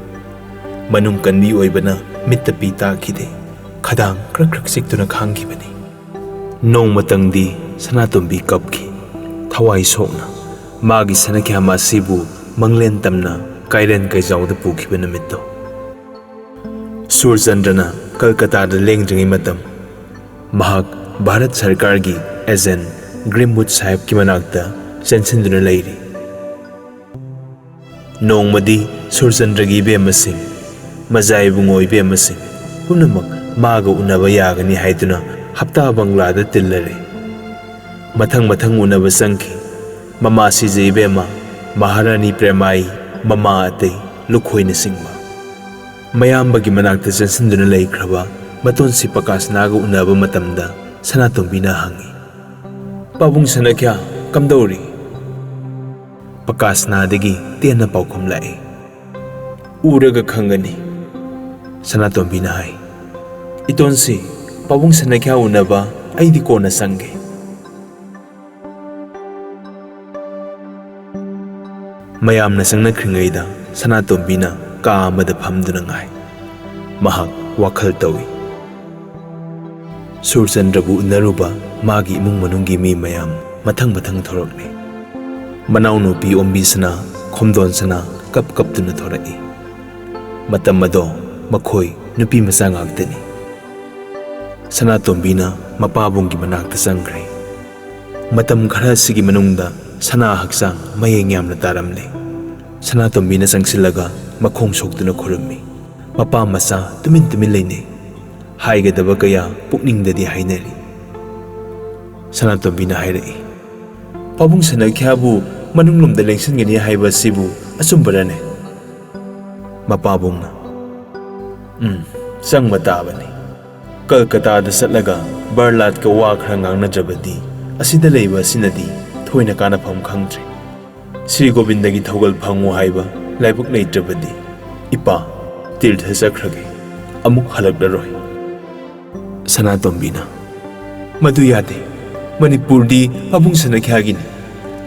ꯃꯅꯨꯡ ꯀꯟꯕꯤ ꯑꯣꯏꯕꯅ ꯃꯤꯠꯇ ꯄꯤ ꯇꯥꯈꯤꯗꯦ꯫ ꯈꯗꯥꯡ ꯀ꯭ꯔꯛ ꯀ꯭ꯔꯛ ꯆꯤꯛꯇꯨꯅ ꯈꯥꯡꯈꯤꯕꯅꯤ꯫ ꯅꯣꯡꯃꯇꯪꯗꯤ ꯁꯅꯥꯇꯣꯝꯕꯤ ꯀꯞꯈꯤ꯫ ꯊꯋꯥꯏ ꯁꯣꯛꯅ ꯃꯥꯒꯤ ꯁꯅꯥꯈ꯭ꯌꯥꯝ ꯑꯁꯤꯕꯨ ꯃꯪꯂꯦꯟ ꯇꯝꯅ ꯀꯥꯏꯔꯦꯟ ꯀꯩꯖꯥꯎꯗ ꯄꯨꯈꯤꯕ ꯅꯨꯃꯤꯠꯇꯣ꯫ ꯁꯨꯔꯆꯟꯗ꯭ꯔꯅ ꯀꯜꯀꯇꯥꯗ ꯂꯦꯡꯗ꯭ꯔꯤꯉꯩ ꯃꯇꯝ, ꯃꯍꯥꯛ ꯚꯥꯔꯠ ꯁꯔꯀꯥꯔꯒꯤ ꯑꯦꯖꯦꯟ ꯒ꯭ꯔꯤꯝꯋꯨꯗ ꯁꯥꯍꯦꯕꯀꯤ ꯃꯅꯥꯛꯇ ꯆꯦꯟꯁꯤꯟꯗꯨꯅ ꯂꯩꯔꯤ꯫ ꯅꯣꯡꯃꯗꯤ ꯁꯨꯔꯆꯟꯗ꯭ꯔꯒꯤ ꯏꯕꯦꯝꯃꯁꯤꯡ, ꯃꯖꯥ ꯏꯕꯨꯡꯉꯣ ꯏꯕꯦꯝꯃꯁꯤꯡ ꯄꯨꯝꯅꯃꯛ ꯃꯥꯒ ꯎꯅꯕ ꯌꯥꯒꯅꯤ ꯍꯥꯏꯗꯨꯅ ꯍꯞꯇꯥ ꯕꯪꯒ꯭ꯂꯥꯗ ꯇꯤꯜꯂꯔꯦ꯫ ꯃꯊꯪ ꯃꯊꯪ ꯎꯅꯕ ꯆꯪꯈꯤ꯫ ꯃꯃꯥ ꯁꯤꯖ ꯏꯕꯦꯝꯃ, ꯃꯍꯥꯔꯥꯅꯤ ꯄ꯭ꯔꯦꯃꯥꯏ, ꯃꯃꯥ ꯑꯇꯩ, ꯂꯨꯈꯣꯏꯅꯆꯤꯡꯕ꯫ ꯃꯌꯥꯝꯕꯒꯤ ꯃꯅꯥꯛꯇ ꯆꯦꯟꯁꯤꯟꯗꯨꯅ ꯂꯩꯈ꯭ꯔꯕ ꯃꯇꯣꯟꯁꯤ ꯄꯀꯥꯁꯅꯥꯒ ꯎꯅꯕ ꯃꯇꯝꯗ ꯁꯅꯥꯇꯣꯝꯕꯤꯅ ꯍꯪꯉꯤ, "ꯄꯥꯕꯨꯡ ꯁꯅꯥꯈ꯭ꯌꯥ, ꯀꯝꯗꯧꯔꯤ?" ꯄꯀꯥꯁꯅꯥꯗꯒꯤ ꯇꯦꯟꯅ ꯄꯥꯎꯈꯨꯝ ꯂꯥꯛꯏ, "ꯎꯔꯒ ꯈꯪꯒꯅꯤ," ꯁꯅꯥꯇꯣꯝꯕꯤꯅ ꯍꯥꯏ꯫ "ꯏꯇꯣꯟꯁꯤ, ꯄꯥꯕꯨꯡ ꯁꯅꯥꯈ꯭ꯌꯥ ꯎꯅꯕ ꯑꯩꯗꯤ ꯀꯣꯟꯅ ꯆꯪꯒꯦ꯫" ꯃꯌꯥꯝꯅ ꯆꯪꯅꯈ꯭ꯔꯤꯉꯩꯗ ꯁꯅꯥꯇꯣꯝꯕꯤꯅ ꯀꯥ ꯑꯃꯗ ꯐꯝꯗꯨꯅ ꯉꯥꯏ꯫ ꯃꯍꯥꯛ ꯋꯥꯈꯜ ꯇꯧꯏ꯫ ꯁꯨꯔꯆꯟꯗ꯭ꯔꯕꯨ ꯎꯅꯔꯨꯕ ꯃꯥꯒꯤ ꯏꯃꯨꯡ ꯃꯅꯨꯡꯒꯤ ꯃꯤ ꯃꯌꯥꯝ ꯃꯊꯪ ꯃꯊꯪ ꯊꯣꯔꯛꯂꯦ꯫ ꯃꯅꯥꯎꯅꯨꯄꯤ ꯑꯣꯝꯕꯤꯁꯅꯥ, ꯈꯣꯝꯗꯣꯟꯁꯅꯥ ꯀꯞ ꯀꯞꯇꯨꯅ ꯊꯣꯔꯛꯏ꯫ ꯃꯇꯝ ꯑꯗꯣ ꯃꯈꯣꯏ ꯅꯨꯄꯤ ꯃꯆꯥ ꯉꯥꯛꯇꯅꯤ꯫ ꯁꯅꯥꯇꯣꯝꯕꯤꯅ ꯃꯄꯥꯕꯨꯡꯒꯤ ꯃꯅꯥꯛꯇ ꯆꯪꯈ꯭ꯔꯦ꯫ ꯃꯇꯝ ꯈꯔ ꯑꯁꯤꯒꯤ ꯃꯅꯨꯡꯗ ꯁꯅꯥ ꯍꯛꯆꯥꯡ ꯃꯌꯦꯡ ꯌꯥꯝꯅ ꯇꯥꯔꯝꯂꯦ꯫ ꯁꯅꯥꯇꯣꯝꯕꯤꯅ ꯆꯪꯁꯤꯜꯂꯒ ꯃꯈꯣꯡ ꯁꯣꯛꯇꯨꯅ ꯈꯨꯔꯨꯝꯃꯤ꯫ ꯃꯄꯥ ꯃꯆꯥ ꯇꯨꯃꯤꯟ ꯇꯨꯃꯤꯟ ꯂꯩꯅꯩ꯫ ꯍꯥꯏꯒꯗꯕ ꯀꯌꯥ ꯄꯨꯛꯅꯤꯡꯗꯗꯤ ꯍꯥꯏꯅꯔꯤ꯫ ꯁꯅꯥꯇꯣꯝꯕꯤꯅ ꯍꯥꯏꯔꯛꯏ, "ꯄꯥꯕꯨꯡ ꯁꯅꯥꯈ꯭ꯌꯥꯕꯨ ꯃꯅꯨꯡꯂꯣꯝꯗ ꯂꯦꯡꯁꯤꯟꯒꯅꯤ ꯍꯥꯏꯕ ꯑꯁꯤꯕꯨ ꯑꯆꯨꯝꯕꯔꯅꯦ?" ꯃꯄꯥꯕꯨꯡꯅ, "ꯎꯝ, ꯆꯪꯕ ꯇꯥꯕꯅꯤ꯫ ꯀꯜꯀꯇꯥꯗ ꯆꯠꯂꯒ ꯕꯔꯂꯥꯠꯀ ꯋꯥ ꯈꯔ ꯉꯥꯡꯅꯗ꯭ꯔꯕꯗꯤ ꯑꯁꯤꯗ ꯂꯩꯕ ꯑꯁꯤꯅꯗꯤ ꯊꯣꯏꯅ ꯀꯥꯟꯅꯐꯝ ꯈꯪꯗ꯭ꯔꯦ꯫ ꯁ꯭ꯔꯤ ꯒꯣꯕꯤꯟꯗꯒꯤ ꯊꯧꯒꯜ ꯐꯪꯉꯨ ꯍꯥꯏꯕ ꯂꯥꯏꯕꯛ ꯂꯩꯇ꯭ꯔꯕꯗꯤ ꯏꯄꯥ ꯇꯤꯔꯊ ꯆꯠꯈ꯭ꯔꯒꯦ, ꯑꯃꯨꯛ ꯍꯜꯂꯛꯂꯔꯣꯏ꯫" ꯁꯅꯥꯇꯣꯝꯕꯤꯅ, "ꯃꯗꯨ ꯌꯥꯗꯦ꯫ ꯃꯅꯤꯄꯨꯔꯗꯤ ꯄꯥꯕꯨꯡ ꯁꯅꯥꯈ꯭ꯌꯥꯒꯤꯅꯤ꯫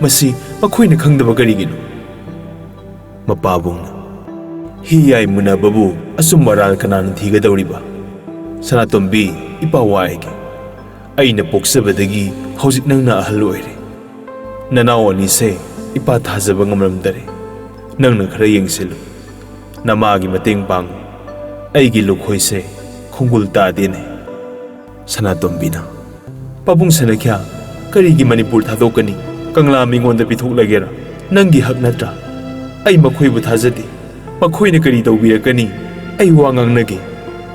ꯃꯁꯤ ꯃꯈꯣꯏꯅ ꯈꯪꯗꯕ ꯀꯔꯤꯒꯤꯅꯣ?" ꯃꯄꯥꯕꯨꯡꯅ, "ꯍꯤ ꯌꯥꯏ ꯃꯨꯟꯅꯕꯕꯨ ꯑꯆꯨꯝ ꯑꯔꯥꯟ ꯀꯅꯥꯅ ꯊꯤꯒꯗꯧꯔꯤꯕ? ꯁꯅꯥꯇꯣꯝꯕꯤ, ꯏꯄꯥ ꯋꯥ ꯍꯥꯏꯒꯦ꯫ ꯑꯩꯅ ꯄꯣꯛꯆꯕꯗꯒꯤ ꯍꯧꯖꯤꯛ ꯅꯪꯅ ꯑꯍꯜ ꯑꯣꯏꯔꯦ꯫ ꯅꯅꯥꯎ ꯑꯅꯤꯁꯦ ꯏꯄꯥ ꯊꯥꯖꯕ ꯉꯝꯂꯝꯗꯔꯦ꯫ ꯅꯪꯅ ꯈꯔ ꯌꯦꯡꯁꯤꯜꯂꯨ꯫ ꯅꯃꯥꯒꯤ ꯃꯇꯦꯡ ꯄꯥꯡꯉꯨ꯫ ꯑꯩꯒꯤ ꯂꯨꯈꯣꯏꯁꯦ ꯈꯣꯡꯒꯨꯜ ꯇꯥꯗꯦꯅꯦ꯫" ꯁꯅꯥꯇꯣꯝꯕꯤꯅ, "ꯄꯥꯕꯨꯡ ꯁꯅꯥꯈ꯭ꯌꯥ, ꯀꯔꯤꯒꯤ ꯃꯅꯤꯄꯨꯔ ꯊꯥꯗꯣꯛꯀꯅꯤ? ꯀꯪꯂꯥ ꯃꯤꯉꯣꯟꯗ ꯄꯤꯊꯣꯛꯂꯒꯦꯔꯥ? ꯅꯪꯒꯤ ꯍꯛ ꯅꯠꯇ꯭ꯔꯥ? ꯑꯩ ꯃꯈꯣꯏꯕꯨ ꯊꯥꯖꯗꯦ꯫ ꯃꯈꯣꯏꯅ ꯀꯔꯤ ꯇꯧꯕꯤꯔꯛꯀꯅꯤ? ꯑꯩ ꯋꯥ ꯉꯥꯡꯅꯒꯦ꯫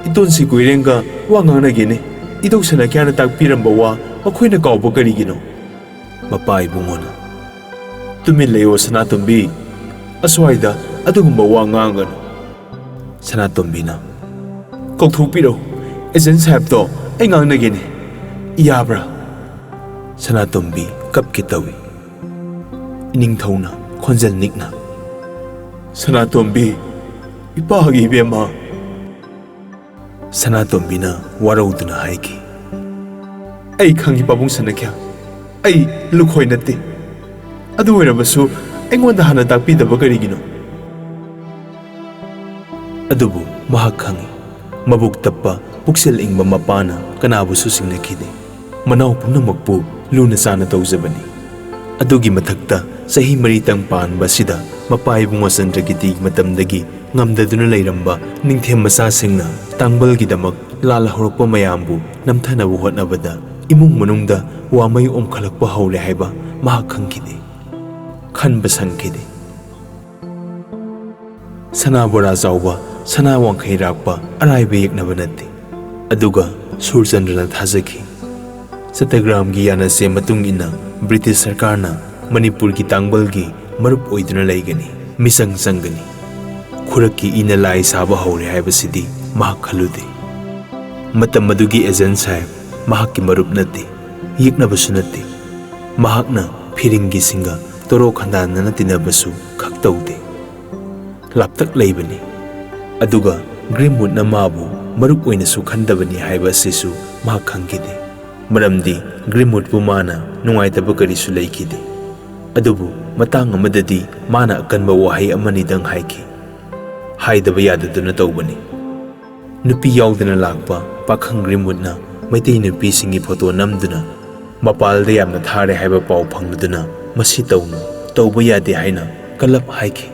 ꯏꯇꯣꯟꯁꯤ ꯀꯣꯏꯔꯦꯡꯒ ꯋꯥ ꯉꯥꯡꯅꯒꯦꯅꯦ꯫ ꯏꯙꯧ ꯁꯅꯥꯈ꯭ꯌꯥꯅ ꯇꯥꯛꯄꯤꯔꯝꯕ ꯋꯥ ꯃꯈꯣꯏꯅ ꯀꯥꯎꯕ ꯀꯔꯤꯒꯤꯅꯣ?" ꯃꯄꯥ ꯏꯕꯨꯡꯉꯣꯅ, "ꯇꯨꯃꯤꯟ ꯂꯩꯌꯣ ꯁꯅꯥꯇꯣꯝꯕꯤ, ꯑꯁ꯭ꯋꯥꯏꯗ ꯑꯗꯨꯒꯨꯝꯕ ꯋꯥ ꯉꯥꯡꯒꯅꯨ꯫" ꯁꯅꯥꯇꯣꯝꯕꯤꯅ, "ꯀꯧꯊꯣꯛꯄꯤꯔꯛꯎ, ꯑꯦꯖꯦꯟ ꯁꯥꯍꯦꯕꯇꯣ ꯑꯩ ꯉꯥꯡꯅꯒꯦꯅꯦ, ꯌꯥꯕ꯭ꯔꯥ?" ꯁꯅꯥꯇꯣꯝꯕꯤ ꯀꯞꯀꯦ ꯇꯧꯏ꯫ ꯏꯅꯤꯡꯊꯧꯅ ꯈꯣꯟꯖꯦꯜ ꯅꯤꯛꯅ, "ꯁꯅꯥꯇꯣꯝꯕꯤ, ꯏꯄꯥꯒꯤ ꯏꯕꯦꯝꯃ꯫" ꯁꯅꯥꯇꯣꯝꯕꯤꯅ ꯋꯥꯔꯧꯗꯨꯅ ꯍꯥꯏꯈꯤ, "ꯑꯩ ꯈꯪꯏ ꯄꯥꯕꯨꯡ ꯁꯅꯥꯈ꯭ꯌꯥ, ꯑꯩ ꯂꯨꯈꯣꯏ ꯅꯠꯇꯦ꯫ ꯑꯗꯨ ꯑꯣꯏꯔꯕꯁꯨ ꯑꯩꯉꯣꯟꯗ ꯍꯥꯟꯅ ꯇꯥꯛꯄꯤꯗꯕ ꯀꯔꯤꯒꯤꯅꯣ?" ꯑꯗꯨꯕꯨ ꯃꯍꯥꯛ ꯈꯪꯏ, ꯃꯕꯨꯛ ꯇꯞꯄ, ꯄꯨꯛꯆꯦꯜ ꯏꯪꯕ ꯃꯄꯥꯅ ꯀꯅꯥꯕꯨꯁꯨ ꯁꯤꯡꯅꯈꯤꯗꯦ꯫ ꯃꯅꯥꯎ ꯄꯨꯝꯅꯃꯛꯄꯨ ꯂꯨꯅ ꯆꯥꯅ ꯇꯧꯖꯕꯅꯤ꯫ ꯑꯗꯨꯒꯤ ꯃꯊꯛꯇ ꯆꯍꯤ ꯃꯔꯤꯇꯪ ꯄꯥꯟꯕ ꯑꯁꯤꯗ ꯃꯄꯥ ꯏꯕꯨꯡꯉꯣ ꯆꯟꯗ꯭ꯔꯀꯤꯔꯇꯤꯒꯤ ꯃꯇꯝꯗꯒꯤ ꯉꯝꯗꯗꯨꯅ ꯂꯩꯔꯝꯕ ꯅꯤꯡꯊꯦꯝ ꯃꯆꯥꯁꯤꯡꯅ ꯇꯥꯡꯕꯜꯒꯤꯗꯃꯛ ꯂꯥꯜ ꯍꯧꯔꯛꯄ ꯃꯌꯥꯝꯕꯨ ꯅꯝꯊꯅꯕ ꯍꯣꯠꯅꯕꯗ ꯏꯃꯨꯡ ꯃꯅꯨꯡꯗ ꯋꯥꯃꯩ ꯑꯣꯝꯈꯠꯂꯛꯄ ꯍꯧꯔꯦ ꯍꯥꯏꯕ ꯃꯍꯥꯛ ꯈꯪꯈꯤꯗꯦ꯫ ꯈꯟꯕ ꯁꯪꯈꯤꯗꯦ꯫ ꯁꯅꯥ ꯕꯣꯔꯥ ꯆꯥꯎꯕ, ꯁꯅꯥ ꯋꯥꯡꯈꯩ ꯔꯥꯛꯄ ꯑꯔꯥꯏꯕ ꯌꯦꯛꯅꯕ ꯅꯠꯇꯦ꯫ ꯑꯗꯨꯒ ꯁꯨꯔꯆꯟꯗ꯭ꯔꯅ ꯊꯥꯖꯈꯤ, ꯆꯠꯇꯒ꯭ꯔꯥꯝꯒꯤ ꯌꯥꯅꯆꯦ ꯃꯇꯨꯡ ꯏꯟꯅ ꯕ꯭ꯔꯤꯇꯤꯁ ꯁꯔꯀꯥꯔꯅ ꯃꯅꯤꯄꯨꯔꯒꯤ ꯇꯥꯡꯕꯜꯒꯤ ꯃꯔꯨꯞ ꯑꯣꯏꯗꯨꯅ ꯂꯩꯒꯅꯤ, ꯃꯤꯆꯪ ꯆꯪꯒꯅꯤ꯫ ꯈꯨꯔꯛꯀꯤ ꯏꯅ ꯂꯥꯏ ꯁꯥꯕ ꯍꯧꯔꯦ ꯍꯥꯏꯕꯁꯤꯗꯤ ꯃꯍꯥꯛ ꯈꯜꯂꯨꯗꯦ꯫ ꯃꯇꯝ ꯑꯗꯨꯒꯤ ꯑꯦꯖꯦꯟ ꯁꯥꯍꯦꯕ ꯃꯍꯥꯛꯀꯤ ꯃꯔꯨꯞ ꯅꯠꯇꯦ, ꯌꯦꯛꯅꯕꯁꯨ ꯅꯠꯇꯦ꯫ ꯃꯍꯥꯛꯅ ꯐꯤꯔꯤꯡꯒꯤꯁꯤꯡꯒ ꯇꯣꯔꯣ ꯈꯟꯗꯥꯅꯅ ꯇꯤꯟꯅꯕꯁꯨ ꯈꯛ ꯇꯧꯗꯦ꯫ ꯂꯥꯞꯇꯛ ꯂꯩꯕꯅꯤ꯫ ꯑꯗꯨꯒ ꯒ꯭ꯔꯤꯝꯋꯨꯗꯅ ꯃꯥꯕꯨ ꯃꯔꯨꯞ ꯑꯣꯏꯅꯁꯨ ꯈꯟꯗꯕꯅꯤ ꯍꯥꯏꯕ ꯑꯁꯤꯁꯨ ꯃꯍꯥꯛ ꯈꯪꯈꯤꯗꯦ꯫ ꯃꯔꯝꯗꯤ ꯒ꯭ꯔꯤꯝꯋꯨꯗꯄꯨ ꯃꯥꯅ ꯅꯨꯡꯉꯥꯏꯇꯕ ꯀꯔꯤꯁꯨ ꯂꯩꯈꯤꯗꯦ꯫ ꯑꯗꯨꯕꯨ ꯃꯇꯥꯡ ꯑꯃꯗꯗꯤ ꯃꯥꯅ ꯑꯀꯟꯕ ꯋꯥꯍꯩ ꯑꯃꯅꯤꯗꯪ ꯍꯥꯏꯈꯤ꯫ ꯍꯥꯏꯗꯕ ꯌꯥꯗꯗꯨꯅ ꯇꯧꯕꯅꯤ꯫ ꯅꯨꯄꯤ ꯌꯥꯎꯗꯅ ꯂꯥꯛꯄ ꯄꯥꯈꯪ ꯒ꯭ꯔꯤꯝꯋꯨꯗꯅ ꯃꯩꯇꯩ ꯅꯨꯄꯤꯁꯤꯡꯒꯤ ꯐꯣꯇꯣ ꯅꯝꯗꯨꯅ ꯃꯄꯥꯜꯗ ꯌꯥꯝꯅ ꯊꯥꯔꯦ ꯍꯥꯏꯕ ꯄꯥꯎ ꯐꯪꯂꯗꯨꯅ ꯃꯁꯤ ꯇꯧꯅꯨ, ꯇꯧꯕ ꯌꯥꯗꯦ ꯍꯥꯏꯅ ꯀꯜꯂꯞ ꯍꯥꯏꯈꯤ꯫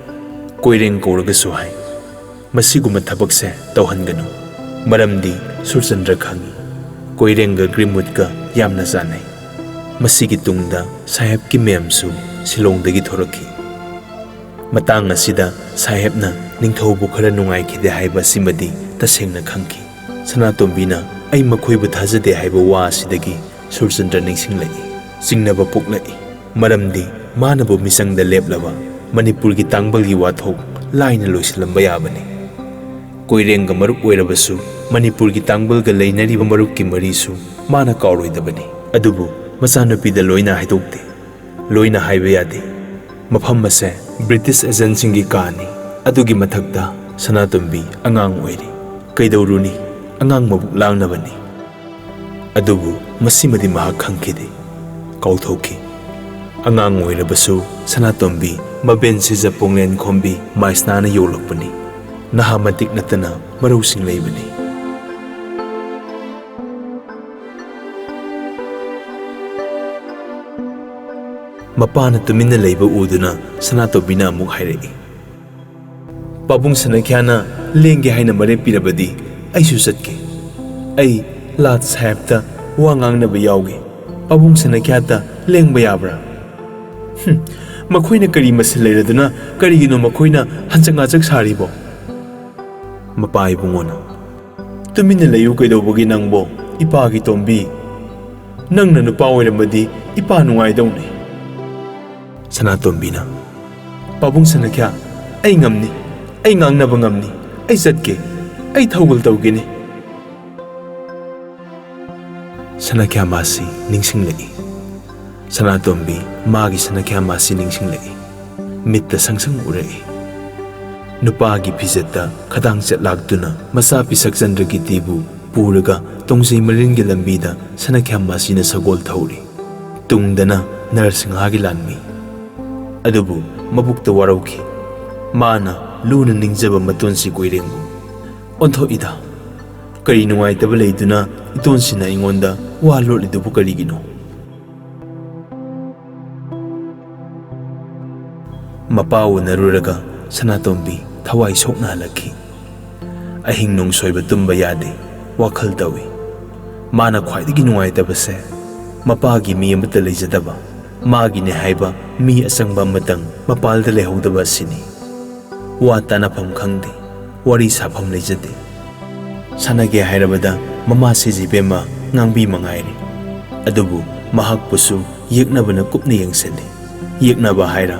ꯀꯣꯏꯔꯦꯡ ꯀꯧꯔꯒꯁꯨ ꯍꯥꯏ꯫ ꯃꯁꯤꯒꯨꯝꯕ ꯊꯕꯛꯁꯦ ꯇꯧꯍꯟꯒꯅꯨ꯫ ꯃꯔꯝꯗꯤ ꯁꯨꯔꯆꯟꯗ꯭ꯔ ꯈꯪꯏ, ꯀꯣꯏꯔꯦꯡꯒ ꯒ꯭ꯔꯤꯝꯋꯨꯗꯀ ꯌꯥꯝꯅ ꯆꯥꯟꯅꯩ꯫ ꯃꯁꯤꯒꯤ ꯇꯨꯡꯗ ꯁꯥꯍꯦꯕꯀꯤ ꯃꯦꯝꯁꯨ ꯁꯤꯂꯣꯡꯗꯒꯤ ꯊꯣꯔꯛꯈꯤ꯫ ꯃꯇꯥꯡ ꯑꯁꯤꯗ ꯁꯥꯍꯦꯕꯅ ꯅꯤꯡꯊꯧꯕꯨ ꯈꯔ ꯅꯨꯡꯉꯥꯏꯈꯤꯗꯦ ꯍꯥꯏꯕ ꯑꯁꯤꯃꯗꯤ ꯇꯁꯦꯡꯅ ꯈꯪꯈꯤ꯫ ꯁꯅꯥꯇꯣꯝꯕꯤꯅ "ꯑꯩ ꯃꯈꯣꯏꯕꯨ ꯊꯥꯖꯗꯦ" ꯍꯥꯏꯕ ꯋꯥ ꯑꯁꯤꯗꯒꯤ ꯁꯨꯔꯆꯟꯗ꯭ꯔ ꯅꯤꯡꯁꯤꯡꯂꯛꯏ꯫ ꯆꯤꯡꯅꯕ ꯄꯣꯛꯂꯛꯏ꯫ ꯃꯔꯝꯗꯤ ꯃꯥꯅꯕꯨ ꯃꯤꯆꯪꯗ ꯂꯦꯞꯂꯕ ꯃꯅꯤꯄꯨꯔꯒꯤ ꯇꯥꯡꯕꯜꯒꯤ ꯋꯥꯊꯣꯛ ꯂꯥꯏꯅ ꯂꯣꯏꯁꯤꯜꯂꯝꯕ ꯌꯥꯕꯅꯤ꯫ ꯀꯣꯏꯔꯦꯡꯒ ꯃꯔꯨꯞ ꯑꯣꯏꯔꯕꯁꯨ ꯃꯅꯤꯄꯨꯔꯒꯤ ꯇꯥꯡꯕꯜꯒ ꯂꯩꯅꯔꯤꯕ ꯃꯔꯨꯞꯀꯤ ꯃꯔꯤꯁꯨ ꯃꯥꯅ ꯀꯥꯎꯔꯣꯏꯗꯕꯅꯤ꯫ ꯑꯗꯨꯕꯨ ꯃꯆꯥꯅꯨꯄꯤꯗ ꯂꯣꯏꯅ ꯍꯥꯏꯗꯣꯛꯇꯦ꯫ ꯂꯣꯏꯅ ꯍꯥꯏꯕ ꯌꯥꯗꯦ꯫ ꯃꯐꯝ ꯑꯁꯦ ꯕ꯭ꯔꯤꯇꯤꯁ ꯑꯦꯖꯦꯟꯁꯤꯡꯒꯤ ꯀꯥꯅꯤ꯫ ꯑꯗꯨꯒꯤ ꯃꯊꯛꯇ ꯁꯅꯥꯇꯣꯝꯕꯤ ꯑꯉꯥꯡ ꯑꯣꯏꯔꯤ꯫ ꯀꯩꯗꯧꯔꯨꯅꯤ? ꯑꯉꯥꯡ ꯃꯕꯨꯛ ꯂꯥꯡꯅꯕꯅꯤ꯫ ꯑꯗꯨꯕꯨ ꯃꯁꯤꯃꯗꯤ ꯃꯍꯥꯛ ꯈꯪꯈꯤꯗꯦ, ꯀꯥꯎꯊꯣꯛꯈꯤ꯫ ꯑꯉꯥꯡ ꯑꯣꯏꯔꯕꯁꯨ ꯁꯅꯥꯇꯣꯝꯕꯤ ꯃꯕꯦꯟ ꯁꯤꯖ ꯄꯣꯡꯂꯦꯟ ꯈꯣꯝꯕꯤ ꯃꯥꯏꯁꯅꯥꯅ ꯌꯣꯛꯂꯛꯄꯅꯤ꯫ ꯅꯍꯥ ꯃꯇꯤꯛ ꯅꯠꯇꯅ ꯃꯔꯧꯁꯤꯡ ꯂꯩꯕꯅꯤ꯫ ꯃꯄꯥꯅ ꯇꯨꯃꯤꯟꯅ ꯂꯩꯕ ꯎꯗꯨꯅ ꯁꯅꯥꯇꯣꯝꯕꯤꯅ ꯑꯃꯨꯛ ꯍꯥꯏꯔꯛꯏ, "ꯄꯥꯕꯨꯡ ꯁꯅꯥꯈ꯭ꯌꯥꯅ ꯂꯦꯡꯒꯦ ꯍꯥꯏꯅ ꯃꯔꯦꯞ ꯄꯤꯔꯕꯗꯤ ꯑꯩꯁꯨ ꯆꯠꯀꯦ꯫ ꯑꯩ ꯂꯥꯠ ꯁꯥꯍꯦꯕꯇ ꯋꯥ ꯉꯥꯡꯅꯕ ꯌꯥꯎꯒꯦ꯫ ꯄꯥꯕꯨꯡ ꯁꯅꯥꯈ꯭ꯌꯥꯇ ꯂꯦꯡꯕ ꯌꯥꯕ꯭ꯔꯥ?" "ꯍꯨꯝ, ꯃꯈꯣꯏꯅ ꯀꯔꯤ ꯃꯁꯦꯜ ꯂꯩꯔꯗꯨꯅ ꯀꯔꯤꯒꯤꯅꯣ ꯃꯈꯣꯏꯅ ꯍꯟꯆꯛ ꯉꯥꯆꯛ ꯁꯥꯔꯤꯕꯣ?" ꯃꯄꯥ ꯏꯕꯨꯡꯉꯣꯅ, "ꯇꯨꯃꯤꯟꯅ ꯂꯩꯌꯨ ꯀꯩꯗꯧꯕꯒꯤ ꯅꯪꯕꯣ, ꯏꯄꯥꯒꯤ ꯇꯣꯝꯕꯤ? ꯅꯪꯅ ꯅꯨꯄꯥ ꯑꯣꯏꯔꯝꯃꯗꯤ ꯏꯄꯥ ꯅꯨꯡꯉꯥꯏꯗꯧꯅꯤ꯫" ꯁꯅꯥꯇꯣꯝꯕꯤꯅ, "ꯄꯥꯕꯨꯡ ꯁꯅꯥꯈ꯭ꯌꯥ, ꯑꯩ ꯉꯝꯅꯤ, ꯑꯩ ꯉꯥꯡꯅꯕ ꯉꯝꯅꯤ, ꯑꯩ ꯆꯠꯀꯦ, ꯑꯩ ꯊꯧꯒꯜ ꯇꯧꯒꯦꯅꯤ꯫" ꯁꯅꯥꯈ꯭ꯌꯥ ꯃꯥꯁꯤ ꯅꯤꯡꯁꯤꯡꯂꯛꯏ꯫ ꯁꯅꯥꯇꯣꯝꯕꯤ ꯃꯥꯒꯤ ꯁꯅꯥꯈ꯭ꯌꯥ ꯃꯥꯁꯤ ꯅꯤꯡꯁꯤꯡꯂꯛꯏ꯫ ꯃꯤꯠꯇ ꯁꯪ ꯁꯪ ꯎꯔꯛꯏ꯫ ꯅꯨꯄꯥꯒꯤ ꯐꯤꯖꯦꯠꯇ ꯈꯗꯥꯡ ꯆꯠꯂꯥꯛꯇꯨꯅ ꯃꯆꯥ ꯄꯤꯁꯛ ꯆꯟꯗ꯭ꯔꯀꯤꯇꯤꯕꯨ ꯄꯨꯔꯒ ꯇꯣꯡꯖꯩ ꯃꯔꯤꯟꯒꯤ ꯂꯝꯕꯤꯗ ꯁꯅꯥꯈ꯭ꯌꯥ ꯃꯥꯁꯤꯅ ꯁꯒꯣꯜ ꯊꯧꯔꯤ꯫ ꯇꯨꯡꯗꯅ ꯅꯔꯁꯤꯡꯍꯥꯒꯤ ꯂꯥꯟꯃꯤ꯫ ꯑꯗꯨꯕꯨ ꯃꯕꯨꯛꯇ ꯋꯥꯔꯧꯈꯤ꯫ ꯃꯥꯅ ꯂꯨꯅ ꯅꯤꯡꯖꯕ ꯃꯇꯣꯟꯁꯤ ꯀꯣꯏꯔꯦꯡꯕꯨ ꯑꯣꯟꯊꯣꯛꯏꯗ꯫ ꯀꯔꯤ ꯅꯨꯡꯉꯥꯏꯇꯕ ꯂꯩꯗꯨꯅ ꯏꯇꯣꯟꯁꯤꯅ ꯑꯩꯉꯣꯟꯗ ꯋꯥ ꯂꯣꯠꯂꯤꯗꯨꯕꯨ ꯀꯔꯤꯒꯤꯅꯣ? ꯃꯄꯥ ꯎꯅꯔꯨꯔꯒ ꯁꯅꯥꯇꯣꯝꯕꯤ ꯊꯋꯥꯏ ꯁꯣꯛꯅ ꯍꯜꯂꯛꯈꯤ꯫ ꯑꯍꯤꯡ ꯅꯨꯡꯁꯣꯏꯕ ꯇꯨꯝꯕ ꯌꯥꯗꯦ, ꯋꯥꯈꯜ ꯇꯧꯏ꯫ ꯃꯥꯅ ꯈ꯭ꯋꯥꯏꯗꯒꯤ ꯅꯨꯡꯉꯥꯏꯇꯕꯁꯦ ꯃꯄꯥꯒꯤ ꯃꯤ ꯑꯃꯠꯇ ꯂꯩꯖꯗꯕ, ꯃꯥꯒꯤꯅꯦ ꯍꯥꯏꯕ ꯃꯤ ꯑꯆꯪꯕ ꯑꯃꯇꯪ ꯃꯄꯥꯜꯗ ꯂꯩꯍꯧꯗꯕ ꯑꯁꯤꯅꯤ꯫ ꯋꯥ ꯇꯥꯅꯐꯝ ꯈꯪꯗꯦ, ꯋꯥꯔꯤ ꯁꯥꯐꯝ ꯂꯩꯖꯗꯦ꯫ ꯁꯥꯟꯅꯒꯦ ꯍꯥꯏꯔꯕꯗ ꯃꯃꯥꯁꯦ ꯖꯤꯕꯦꯝꯃ ꯉꯥꯡꯕꯤ ꯃꯉꯥꯏꯔꯦ꯫ ꯑꯗꯨꯕꯨ ꯃꯍꯥꯛꯄꯨꯁꯨ ꯌꯦꯛꯅꯕꯅ ꯀꯨꯞꯅ ꯌꯦꯡꯁꯤꯜꯂꯤ꯫ ꯌꯦꯛꯅꯕ ꯍꯥꯏꯔ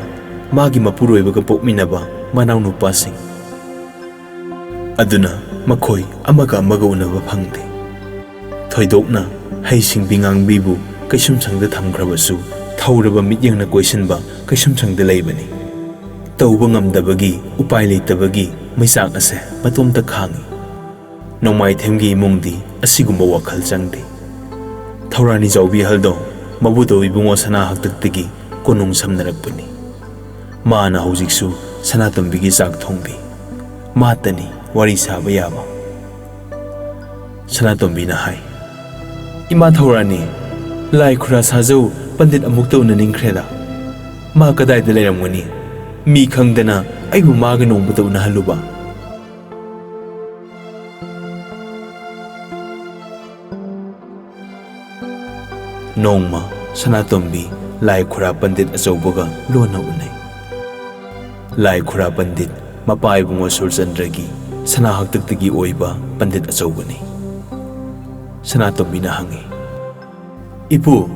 ꯃꯥꯒꯤ ꯃꯄꯨꯔꯣꯏꯕꯒ ꯄꯣꯛꯃꯤꯟꯅꯕ ꯃꯅꯥꯎꯅꯨꯄꯥꯁꯤꯡ꯫ ꯑꯗꯨꯅ ꯃꯈꯣꯏ ꯑꯃꯒ ꯑꯃꯒ ꯎꯅꯕ ꯐꯪꯗꯦ꯫ ꯊꯣꯏꯗꯣꯛꯅ ꯍꯩꯁꯤꯡꯕꯤ ꯉꯥꯡꯕꯤꯕꯨ ꯀꯩꯁꯨꯝꯁꯪꯗ ꯊꯝꯈ꯭ꯔꯕꯁꯨ ꯊꯧꯔꯕ ꯃꯤꯠꯌꯦꯡꯅ ꯀꯣꯏꯁꯤꯟꯕ ꯀꯩꯁꯨꯝꯁꯪꯗ ꯂꯩꯕꯅꯤ꯫ ꯇꯧꯕ ꯉꯝꯗꯕꯒꯤ, ꯎꯄꯥꯏ ꯂꯩꯇꯕꯒꯤ ꯃꯩꯆꯥꯛ ꯑꯁꯦ ꯃꯇꯣꯝꯇ ꯈꯥꯡꯏ꯫ ꯅꯣꯡꯃꯥꯏꯊꯦꯝꯒꯤ ꯏꯃꯨꯡꯗꯤ ꯑꯁꯤꯒꯨꯝꯕ ꯋꯥꯈꯜ ꯆꯪꯗꯦ꯫ ꯊꯧꯔꯥꯅꯤ ꯖꯥꯎꯕꯤ ꯑꯍꯜꯗꯣ ꯃꯕꯨꯗꯧ ꯏꯕꯨꯡꯉꯣ ꯁꯅꯥ ꯍꯥꯛꯇꯛꯇꯒꯤ ꯀꯣꯅꯨꯡ ꯁꯝꯅꯔꯛꯄꯅꯤ꯫ ꯃꯥꯅ ꯍꯧꯖꯤꯛꯁꯨ ꯁꯅꯥꯇꯣꯝꯕꯤꯒꯤ ꯆꯥꯛ ꯊꯣꯡꯕꯤ꯫ ꯃꯥꯇꯅꯤ ꯋꯥꯔꯤ ꯁꯥꯕ ꯌꯥꯕ꯫ ꯁꯅꯥꯇꯣꯝꯕꯤꯅ ꯍꯥꯏ, "ꯏꯃꯥ ꯊꯧꯔꯥꯅꯤ, ꯂꯥꯏ ꯈꯨꯔꯥ ꯁꯥꯖꯧ, ꯄꯟꯗꯤꯠ ꯑꯃꯨꯛꯇ ꯎꯅꯅꯤꯡꯈ꯭ꯔꯦꯗ꯫ ꯃꯥ ꯀꯗꯥꯏꯗ ꯂꯩꯔꯝꯒꯅꯤ? ꯃꯤ ꯈꯪꯗꯅ ꯑꯩꯕꯨ ꯃꯥꯒ ꯅꯣꯡꯃꯇ ꯎꯅꯍꯜꯂꯨꯕ"꯫ ꯅꯣꯡꯃ ꯁꯅꯥꯇꯣꯝꯕꯤ ꯂꯥꯏ ꯈꯨꯔꯥ ꯄꯟꯗꯤꯠ ꯑꯆꯧꯕꯒ ꯂꯣꯟꯅ ꯎꯅꯩ꯫ ꯂꯥꯏ ꯈꯨꯔꯥ ꯄꯟꯗꯤꯠ ꯃꯄꯥ ꯏꯕꯨꯡꯉꯣ ꯁꯨꯔꯆꯟꯗ꯭ꯔꯒꯤ ꯁꯅꯥ ꯍꯥꯛꯇꯛꯇꯒꯤ ꯑꯣꯏꯕ ꯄꯟꯗꯤꯠ ꯑꯆꯧꯕꯅꯤ꯫ ꯁꯅꯥꯇꯣꯝꯕꯤꯅ ꯍꯪꯉꯤ, "ꯏꯄꯨ,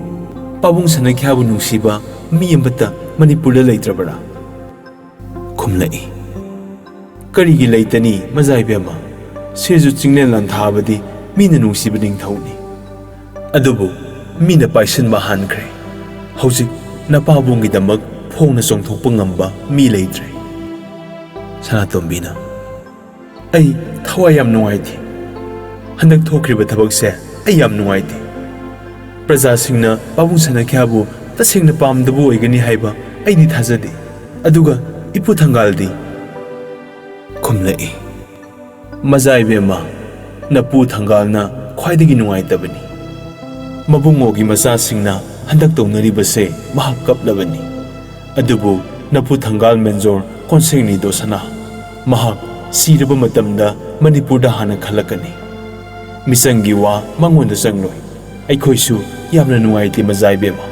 ꯄꯥꯕꯨꯡ ꯁꯅꯥꯈ꯭ꯌꯥꯕꯨ ꯅꯨꯡꯁꯤꯕ ꯃꯤ ꯑꯃꯠꯇ ꯃꯅꯤꯄꯨꯔꯗ ꯂꯩꯇ꯭ꯔꯕꯔꯥ?" ꯈꯨꯝꯂꯛꯏ, "ꯀꯔꯤꯒꯤ ꯂꯩꯇꯅꯤ, ꯃꯖꯥ ꯏꯕꯦꯝꯃ? ꯁꯤꯔꯖꯨ ꯆꯤꯡꯂꯦꯟ ꯂꯥꯟꯊꯥꯕꯗꯤ ꯃꯤꯅ ꯅꯨꯡꯁꯤꯕ ꯅꯤꯡꯊꯧꯅꯤ꯫ ꯑꯗꯨꯕꯨ ꯃꯤꯅ ꯄꯥꯏꯁꯤꯟꯕ ꯍꯥꯟꯈ꯭ꯔꯦ꯫ ꯍꯧꯖꯤꯛ ꯅꯄꯥꯕꯨꯡꯒꯤꯗꯃꯛ ꯐꯣꯡꯅ ꯆꯣꯡꯊꯣꯛꯄ ꯉꯝꯕ ꯃꯤ ꯂꯩꯇ꯭ꯔꯦ"꯫ ꯁꯅꯥꯇꯣꯝꯕꯤꯅ, "ꯑꯩ ꯊꯋꯥꯏ ꯌꯥꯝ ꯅꯨꯡꯉꯥꯏꯇꯦ꯫ ꯍꯟꯗꯛ ꯊꯣꯛꯈ꯭ꯔꯤꯕ ꯊꯕꯛꯁꯦ ꯑꯩ ꯌꯥꯝ ꯅꯨꯡꯉꯥꯏꯇꯦ꯫ ꯄ꯭ꯔꯖꯥꯁꯤꯡꯅ ꯄꯥꯕꯨꯡ ꯁꯅꯥꯈ꯭ꯌꯥꯕꯨ ꯇꯁꯦꯡꯅ ꯄꯥꯝꯗꯕ ꯑꯣꯏꯒꯅꯤ ꯍꯥꯏꯕ ꯑꯩꯗꯤ ꯊꯥꯖꯗꯦ꯫ ꯑꯗꯨꯒ ꯏꯄꯨ ꯊꯪꯒꯥꯜꯗꯤ?" ꯈꯨꯝꯂꯛꯏ, "ꯃꯖꯥ ꯏꯕꯦꯝꯃ, ꯅꯄꯨ ꯊꯪꯒꯥꯜꯅ ꯈ꯭ꯋꯥꯏꯗꯒꯤ ꯅꯨꯡꯉꯥꯏꯇꯕꯅꯤ꯫ ꯃꯕꯨꯡꯉꯣꯒꯤ ꯃꯆꯥꯁꯤꯡꯅ ꯍꯟꯗꯛ ꯇꯧꯅꯔꯤꯕꯁꯦ ꯃꯍꯥꯛ ꯀꯞꯂꯕꯅꯤ꯫ ꯑꯗꯨꯕꯨ ꯅꯄꯨ ꯊꯪꯒꯥꯜ ꯃꯦꯟꯖꯣꯔ ꯀꯣꯟꯁꯦꯡꯅꯤꯗꯣ ꯁꯅꯥ, ꯃꯍꯥꯛ ꯁꯤꯔꯕ ꯃꯇꯝꯗ ꯃꯅꯤꯄꯨꯔꯗ ꯍꯥꯟꯅ ꯈꯜꯂꯛꯀꯅꯤ꯫ ꯃꯤꯆꯪꯒꯤ ꯋꯥ ꯃꯉꯣꯟꯗ ꯆꯪꯂꯣꯏ꯫ ꯑꯩꯈꯣꯏꯁꯨ ꯌꯥꯝꯅ ꯅꯨꯡꯉꯥꯏꯇꯦ, ꯃꯖꯥ ꯏꯕꯦꯝꯃ"꯫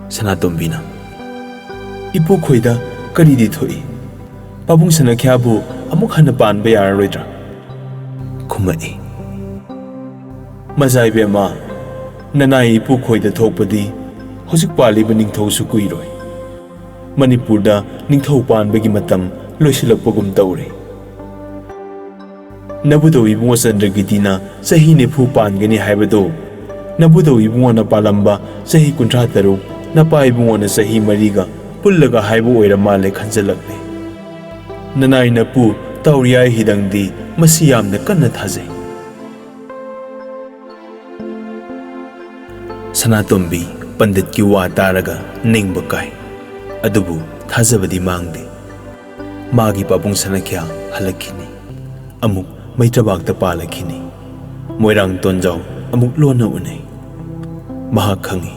ꯁꯅꯥꯇꯣꯝꯕꯤꯅ, "ꯏꯄꯨ ꯈꯣꯏꯗ ꯀꯔꯤꯗꯤ ꯊꯣꯛꯏ? ꯄꯥꯕꯨꯡ ꯁꯅꯥꯈ꯭ꯌꯥꯕꯨ ꯑꯃꯨꯛ ꯍꯟꯅ ꯄꯥꯟꯕ ꯌꯥꯔꯔꯣꯏꯗ꯭ꯔꯥ?" ꯈꯨꯝꯃꯛꯏ, "ꯃꯖꯥ ꯏꯕꯦꯝꯃ, ꯅꯅꯥꯏ ꯏꯄꯨ ꯈꯣꯏꯗ ꯊꯣꯛꯄꯗꯤ ꯍꯧꯖꯤꯛ ꯄꯥꯜꯂꯤꯕ ꯅꯤꯡꯊꯧꯁꯨ ꯀꯨꯏꯔꯣꯏ꯫ ꯃꯅꯤꯄꯨꯔꯗ ꯅꯤꯡꯊꯧ ꯄꯥꯟꯕꯒꯤ ꯃꯇꯝ ꯂꯣꯏꯁꯤꯜꯂꯛꯄꯒꯨꯝ ꯇꯧꯔꯦ꯫ ꯅꯕꯨꯙꯧ ꯏꯕꯨꯡꯉꯣ ꯆꯟꯗ꯭ꯔꯒꯤꯇꯤꯅ ꯆꯍꯤ ꯅꯤꯐꯨ ꯄꯥꯟꯒꯅꯤ ꯍꯥꯏꯕꯗꯨ ꯅꯕꯨꯙꯧ ꯏꯕꯨꯡꯉꯣꯅ ꯄꯥꯜꯂꯝꯕ ꯆꯍꯤ ꯀꯨꯟꯊ꯭ꯔꯥ ꯇꯔꯨꯛ, ꯅꯄꯥ ꯏꯕꯨꯡꯉꯣꯅ ꯆꯍꯤ ꯃꯔꯤꯒ ꯄꯨꯜꯂꯒ ꯍꯥꯏꯕ ꯑꯣꯏꯔ ꯃꯥꯜꯂꯦ ꯈꯟꯖꯜꯂꯛꯂꯦ꯫ ꯅꯅꯥꯏ ꯅꯄꯨ ꯇꯥꯎꯔꯤꯌꯥꯏ ꯍꯤꯗꯪꯗꯤ ꯃꯁꯤ ꯌꯥꯝꯅ ꯀꯟꯅ ꯊꯥꯖꯩ"꯫ ꯁꯅꯥꯇꯣꯝꯕꯤ ꯄꯟꯗꯤꯠꯀꯤ ꯋꯥ ꯇꯥꯔꯒ ꯅꯤꯡꯕ ꯀꯥꯏ, ꯑꯗꯨꯕꯨ ꯊꯥꯖꯕꯗꯤ ꯃꯥꯡꯗꯦ꯫ ꯃꯥꯒꯤ ꯄꯥꯕꯨꯡ ꯁꯅꯥꯈ꯭ꯌꯥ ꯍꯜꯂꯛꯈꯤꯅꯤ꯫ ꯑꯃꯨꯛ ꯃꯩꯇ꯭ꯔꯕꯥꯛꯇ ꯄꯥꯜꯂꯛꯈꯤꯅꯤ꯫ ꯃꯣꯏꯔꯥꯡ ꯇꯣꯟꯖꯥꯎ ꯑꯃꯨꯛ ꯂꯣꯟꯅ ꯎꯅꯩ꯫ ꯃꯍꯥꯛ ꯈꯪꯏ,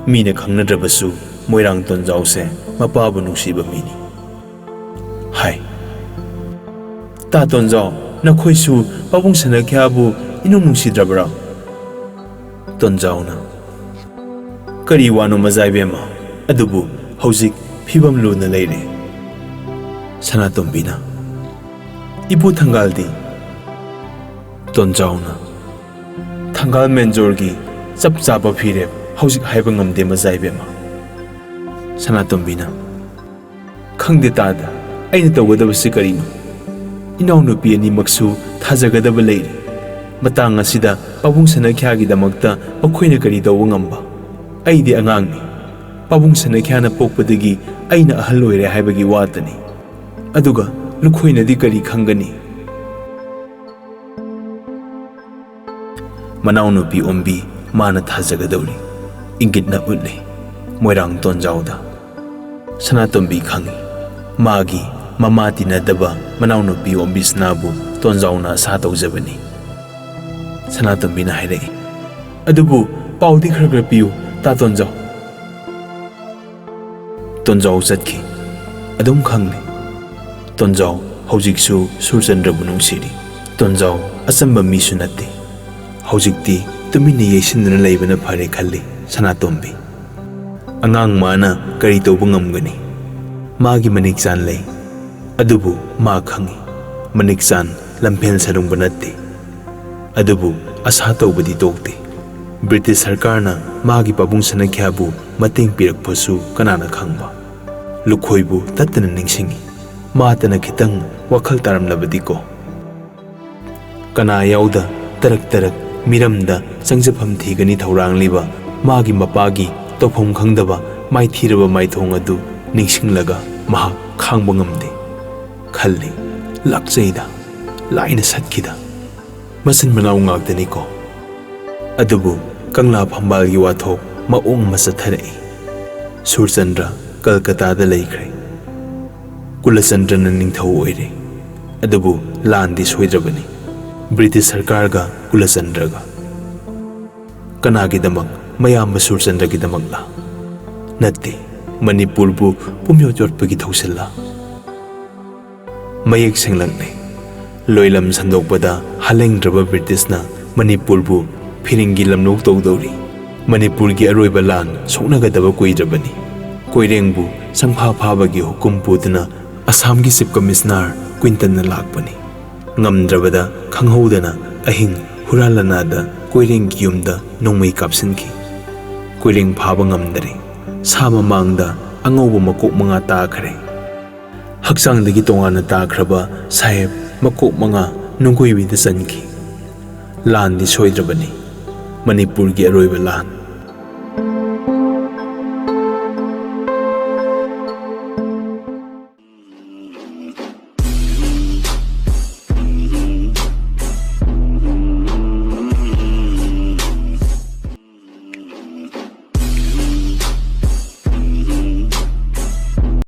ꯃꯤꯅ ꯈꯪꯅꯗ꯭ꯔꯕꯁꯨ ꯃꯣꯏꯔꯥꯡ ꯇꯣꯟꯖꯥꯎꯁꯦ ꯃꯄꯥꯕꯨ ꯅꯨꯡꯁꯤꯕ ꯃꯤꯅꯤ꯫ ꯍꯥꯏ, "ꯇꯥ ꯇꯣꯟꯖꯥꯎ, ꯅꯈꯣꯏꯁꯨ ꯄꯥꯕꯨꯡ ꯁꯅꯥꯈ꯭ꯌꯥꯕꯨ ꯏꯅꯨꯡ ꯅꯨꯡꯁꯤꯗ꯭ꯔꯕ꯭ꯔꯥ?" ꯇꯣꯟꯖꯥꯎꯅ, "ꯀꯔꯤ ꯋꯥꯅꯣ ꯃꯖꯥ ꯏꯕꯦꯝꯃ? ꯑꯗꯨꯕꯨ ꯍꯧꯖꯤꯛ ꯐꯤꯕꯝ ꯂꯨꯅ ꯂꯩꯔꯦ꯫" ꯁꯅꯥꯇꯣꯝꯕꯤꯅ, "ꯏꯄꯨ ꯊꯪꯒꯥꯜꯗꯤ?" ꯇꯣꯟꯖꯥꯎꯅ, "ꯊꯪꯒꯥꯜ ꯃꯦꯟꯖꯣꯔꯒꯤ ꯆꯞ ꯆꯥꯕ ꯐꯤꯔꯦꯞ ꯍꯧꯖꯤꯛ ꯍꯥꯏꯕ ꯉꯝꯗꯦ ꯃꯖꯥ ꯏꯕꯦꯝꯃ꯫" ꯁꯅꯥꯇꯣꯝꯕꯤꯅ, "ꯈꯪꯗꯦ ꯇꯥꯗ, ꯑꯩꯅ ꯇꯧꯒꯗꯕꯁꯤ ꯀꯔꯤꯅꯣ? ꯏꯅꯥꯎꯅꯨꯄꯤ ꯑꯅꯤꯃꯛꯁꯨ ꯊꯥꯖꯒꯗꯕ ꯂꯩꯔꯤ꯫ ꯃꯇꯥꯡ ꯑꯁꯤꯗ ꯄꯥꯕꯨꯡ ꯁꯅꯥꯈ꯭ꯌꯥꯒꯤꯗꯃꯛꯇ ꯃꯈꯣꯏꯅ ꯀꯔꯤ ꯇꯧꯕ ꯉꯝꯕ? ꯑꯩꯗꯤ ꯑꯉꯥꯡꯅꯤ꯫ ꯄꯥꯕꯨꯡ ꯁꯅꯥꯈ꯭ꯌꯥꯅ ꯄꯣꯛꯄꯗꯒꯤ ꯑꯩꯅ ꯑꯍꯜ ꯑꯣꯏꯔꯦ ꯍꯥꯏꯕꯒꯤ ꯋꯥꯇꯅꯤ꯫ ꯑꯗꯨꯒ ꯂꯨꯈꯣꯏꯅꯗꯤ ꯀꯔꯤ ꯈꯪꯒꯅꯤ?" ꯃꯅꯥꯎꯅꯨꯄꯤ ꯑꯣꯝꯕꯤ ꯃꯥꯅ ꯊꯥꯖꯒꯗꯧꯔꯤ ꯏꯪꯒꯤꯠꯅ ꯎꯠꯂꯤ ꯃꯣꯏꯔꯥꯡ ꯇꯣꯟꯖꯥꯎꯗ꯫ ꯁꯅꯥꯇꯣꯝꯕꯤ ꯈꯪꯏ, ꯃꯥꯒꯤ ꯃꯃꯥ ꯇꯤꯟꯅꯗꯕ ꯃꯅꯥꯎꯅꯨꯄꯤ ꯑꯣꯝꯕꯤꯁꯅꯥꯕꯨ ꯇꯣꯟꯖꯥꯎꯅ ꯑꯁꯥ ꯇꯧꯖꯕꯅꯤ꯫ ꯁꯅꯥꯇꯣꯝꯕꯤꯅ ꯍꯥꯏꯔꯛꯏ, "ꯑꯗꯨꯕꯨ ꯄꯥꯎꯗꯤ ꯈꯔ ꯈꯔ ꯄꯤꯌꯨ ꯇꯥ ꯇꯣꯟꯖꯥꯎ꯫" ꯇꯣꯟꯖꯥꯎ ꯆꯠꯈꯤ꯫ ꯑꯗꯨꯝ ꯈꯪꯂꯦ, ꯇꯣꯟꯖꯥꯎ ꯍꯧꯖꯤꯛꯁꯨ ꯁꯨꯔꯆꯟꯗ꯭ꯔꯕꯨ ꯅꯨꯡꯁꯤꯔꯤ꯫ ꯇꯣꯟꯖꯥꯎ ꯑꯆꯝꯕ ꯃꯤꯁꯨ ꯅꯠꯇꯦ꯫ ꯍꯧꯖꯤꯛꯇꯤ ꯇꯨꯃꯤꯟꯅ ꯌꯩꯁꯤꯟꯗꯨꯅ ꯂꯩꯕꯅ ꯐꯔꯦ ꯈꯜꯂꯤ ꯁꯅꯥꯇꯣꯝꯕꯤ꯫ ꯑꯉꯥꯡ ꯃꯥꯅ ꯀꯔꯤ ꯇꯧꯕ ꯉꯝꯒꯅꯤ? ꯃꯥꯒꯤ ꯃꯅꯤꯛ ꯆꯥꯟ ꯂꯩ꯫ ꯑꯗꯨꯕꯨ ꯃꯥ ꯈꯪꯏ, ꯃꯅꯤꯛ ꯆꯥꯟ ꯂꯝꯐꯦꯜ ꯁꯔꯨꯡꯕ ꯅꯠꯇꯦ꯫ ꯑꯗꯨꯕꯨ ꯑꯁꯥ ꯇꯧꯕꯗꯤ ꯇꯣꯛꯇꯦ꯫ ꯕ꯭ꯔꯤꯇꯤꯁ ꯁꯔꯀꯥꯔꯅ ꯃꯥꯒꯤ ꯄꯥꯕꯨꯡ ꯁꯅꯥꯈ꯭ꯌꯥꯕꯨ ꯃꯇꯦꯡ ꯄꯤꯔꯛꯄꯁꯨ ꯀꯅꯥꯅ ꯈꯪꯕ? ꯂꯨꯈꯣꯏꯕꯨ ꯇꯠꯇꯅ ꯅꯤꯡꯁꯤꯡꯏ꯫ ꯃꯥꯇꯅ ꯈꯤꯇꯪ ꯋꯥꯈꯜ ꯇꯥꯔꯝꯂꯕꯗꯤꯀꯣ꯫ ꯀꯅꯥ ꯌꯥꯎꯗ ꯇꯔꯛ ꯇꯔꯛ ꯃꯤꯔꯝꯗ ꯆꯪꯖꯐꯝ ꯊꯤꯒꯅꯤ ꯊꯧꯔꯥꯡꯂꯤꯕ ꯃꯥꯒꯤ ꯃꯄꯥꯒꯤ ꯇꯧꯐꯝ ꯈꯪꯗꯕ ꯃꯥꯏꯊꯤꯔꯕ ꯃꯥꯏꯊꯣꯡ ꯑꯗꯨ ꯅꯤꯡꯁꯤꯡꯂꯒ ꯃꯍꯥꯛ ꯈꯥꯡꯕ ꯉꯝꯗꯦ꯫ ꯈꯜꯂꯤ, ꯂꯥꯛꯆꯩꯗ, ꯂꯥꯏꯅ ꯁꯠꯈꯤꯗ꯫ ꯃꯆꯤꯟ ꯃꯅꯥꯎ ꯉꯥꯛꯇꯅꯤꯀꯣ꯫ ꯑꯗꯨꯕꯨ ꯀꯪꯂꯥ ꯐꯝꯕꯥꯜꯒꯤ ꯋꯥꯊꯣꯛ ꯃꯑꯣꯡ ꯑꯃ ꯆꯠꯊꯔꯛꯏ꯫ ꯁꯨꯔꯆꯟꯗ꯭ꯔ ꯀꯜꯀꯇꯥꯗ ꯂꯩꯈ꯭ꯔꯦ꯫ ꯀꯨꯂꯆꯟꯗ꯭ꯔꯅ ꯅꯤꯡꯊꯧ ꯑꯣꯏꯔꯦ꯫ ꯑꯗꯨꯕꯨ ꯂꯥꯟꯗꯤ ꯁꯣꯏꯗ꯭ꯔꯕꯅꯤ, ꯕ꯭ꯔꯤꯇꯤꯁ ꯁꯔꯀꯥꯔꯒ ꯀꯨꯂꯆꯟꯗ꯭ꯔꯒ꯫ ꯀꯅꯥꯒꯤꯗꯃꯛ? ꯃꯌꯥꯝꯕ ꯁꯨꯔꯆꯟꯗ꯭ꯔꯒꯤꯗꯃꯛꯂꯥ? ꯅꯠꯇꯦ, ꯃꯅꯤꯄꯨꯔꯕꯨ ꯄꯨꯝꯌꯣꯠ ꯌꯣꯠꯄꯒꯤ ꯊꯧꯁꯤꯜꯂꯥ? ꯃꯌꯦꯛ ꯁꯦꯡꯂꯛꯂꯦ꯫ ꯂꯣꯏꯂꯝ ꯁꯟꯗꯣꯛꯄꯗ ꯍꯥꯂꯦꯡꯗ꯭ꯔꯕ ꯕ꯭ꯔꯤꯇꯤꯁꯅ ꯃꯅꯤꯄꯨꯔꯕꯨ ꯐꯤꯔꯤꯡꯒꯤ ꯂꯝꯂꯧ ꯇꯧꯗꯧꯔꯤ꯫ ꯃꯅꯤꯄꯨꯔꯒꯤ ꯑꯔꯣꯏꯕ ꯂꯥꯟ ꯁꯣꯛꯅꯒꯗꯕ ꯀꯨꯏꯗ꯭ꯔꯕꯅꯤ꯫ ꯀꯣꯏꯔꯦꯡꯕꯨ ꯁꯪꯐꯥ ꯐꯥꯕꯒꯤ ꯍꯨꯀꯨꯝ ꯄꯨꯗꯨꯅ ꯑꯁꯥꯝꯒꯤ ꯆꯤꯐ ꯀꯃꯤꯁꯅꯔ ꯀ꯭ꯋꯤꯟꯇꯟꯅ ꯂꯥꯛꯄꯅꯤ꯫ ꯉꯝꯗ꯭ꯔꯕꯗ ꯈꯪꯍꯧꯗꯅ ꯑꯍꯤꯡ ꯍꯨꯔꯥꯟꯂꯅꯥꯗ ꯀꯣꯏꯔꯦꯡꯒꯤ ꯌꯨꯝꯗ ꯅꯣꯡꯃꯩ ꯀꯥꯞꯁꯤꯟꯈꯤ꯫ ꯀꯣꯏꯔꯦꯡ ꯐꯥꯕ ꯉꯝꯗꯔꯦ꯫ ꯁꯥ ꯃꯃꯥꯡꯗ ꯑꯉꯧꯕ ꯃꯀꯣꯛ ꯃꯉꯥ ꯇꯥꯈ꯭ꯔꯦ꯫ ꯍꯛꯆꯥꯡꯗꯒꯤ ꯇꯣꯉꯥꯟꯅ ꯇꯥꯈ꯭ꯔꯕ ꯁꯥꯍꯦꯕ ꯃꯀꯣꯛ ꯃꯉꯥ ꯅꯨꯡꯒꯣꯏꯕꯤꯗ ꯆꯟꯈꯤ꯫ ꯂꯥꯟꯗꯤ ꯁꯣꯏꯗ꯭ꯔꯕꯅꯤ꯫ ꯃꯅꯤꯄꯨꯔꯒꯤ ꯑꯔꯣꯏꯕ ꯂꯥꯟ꯫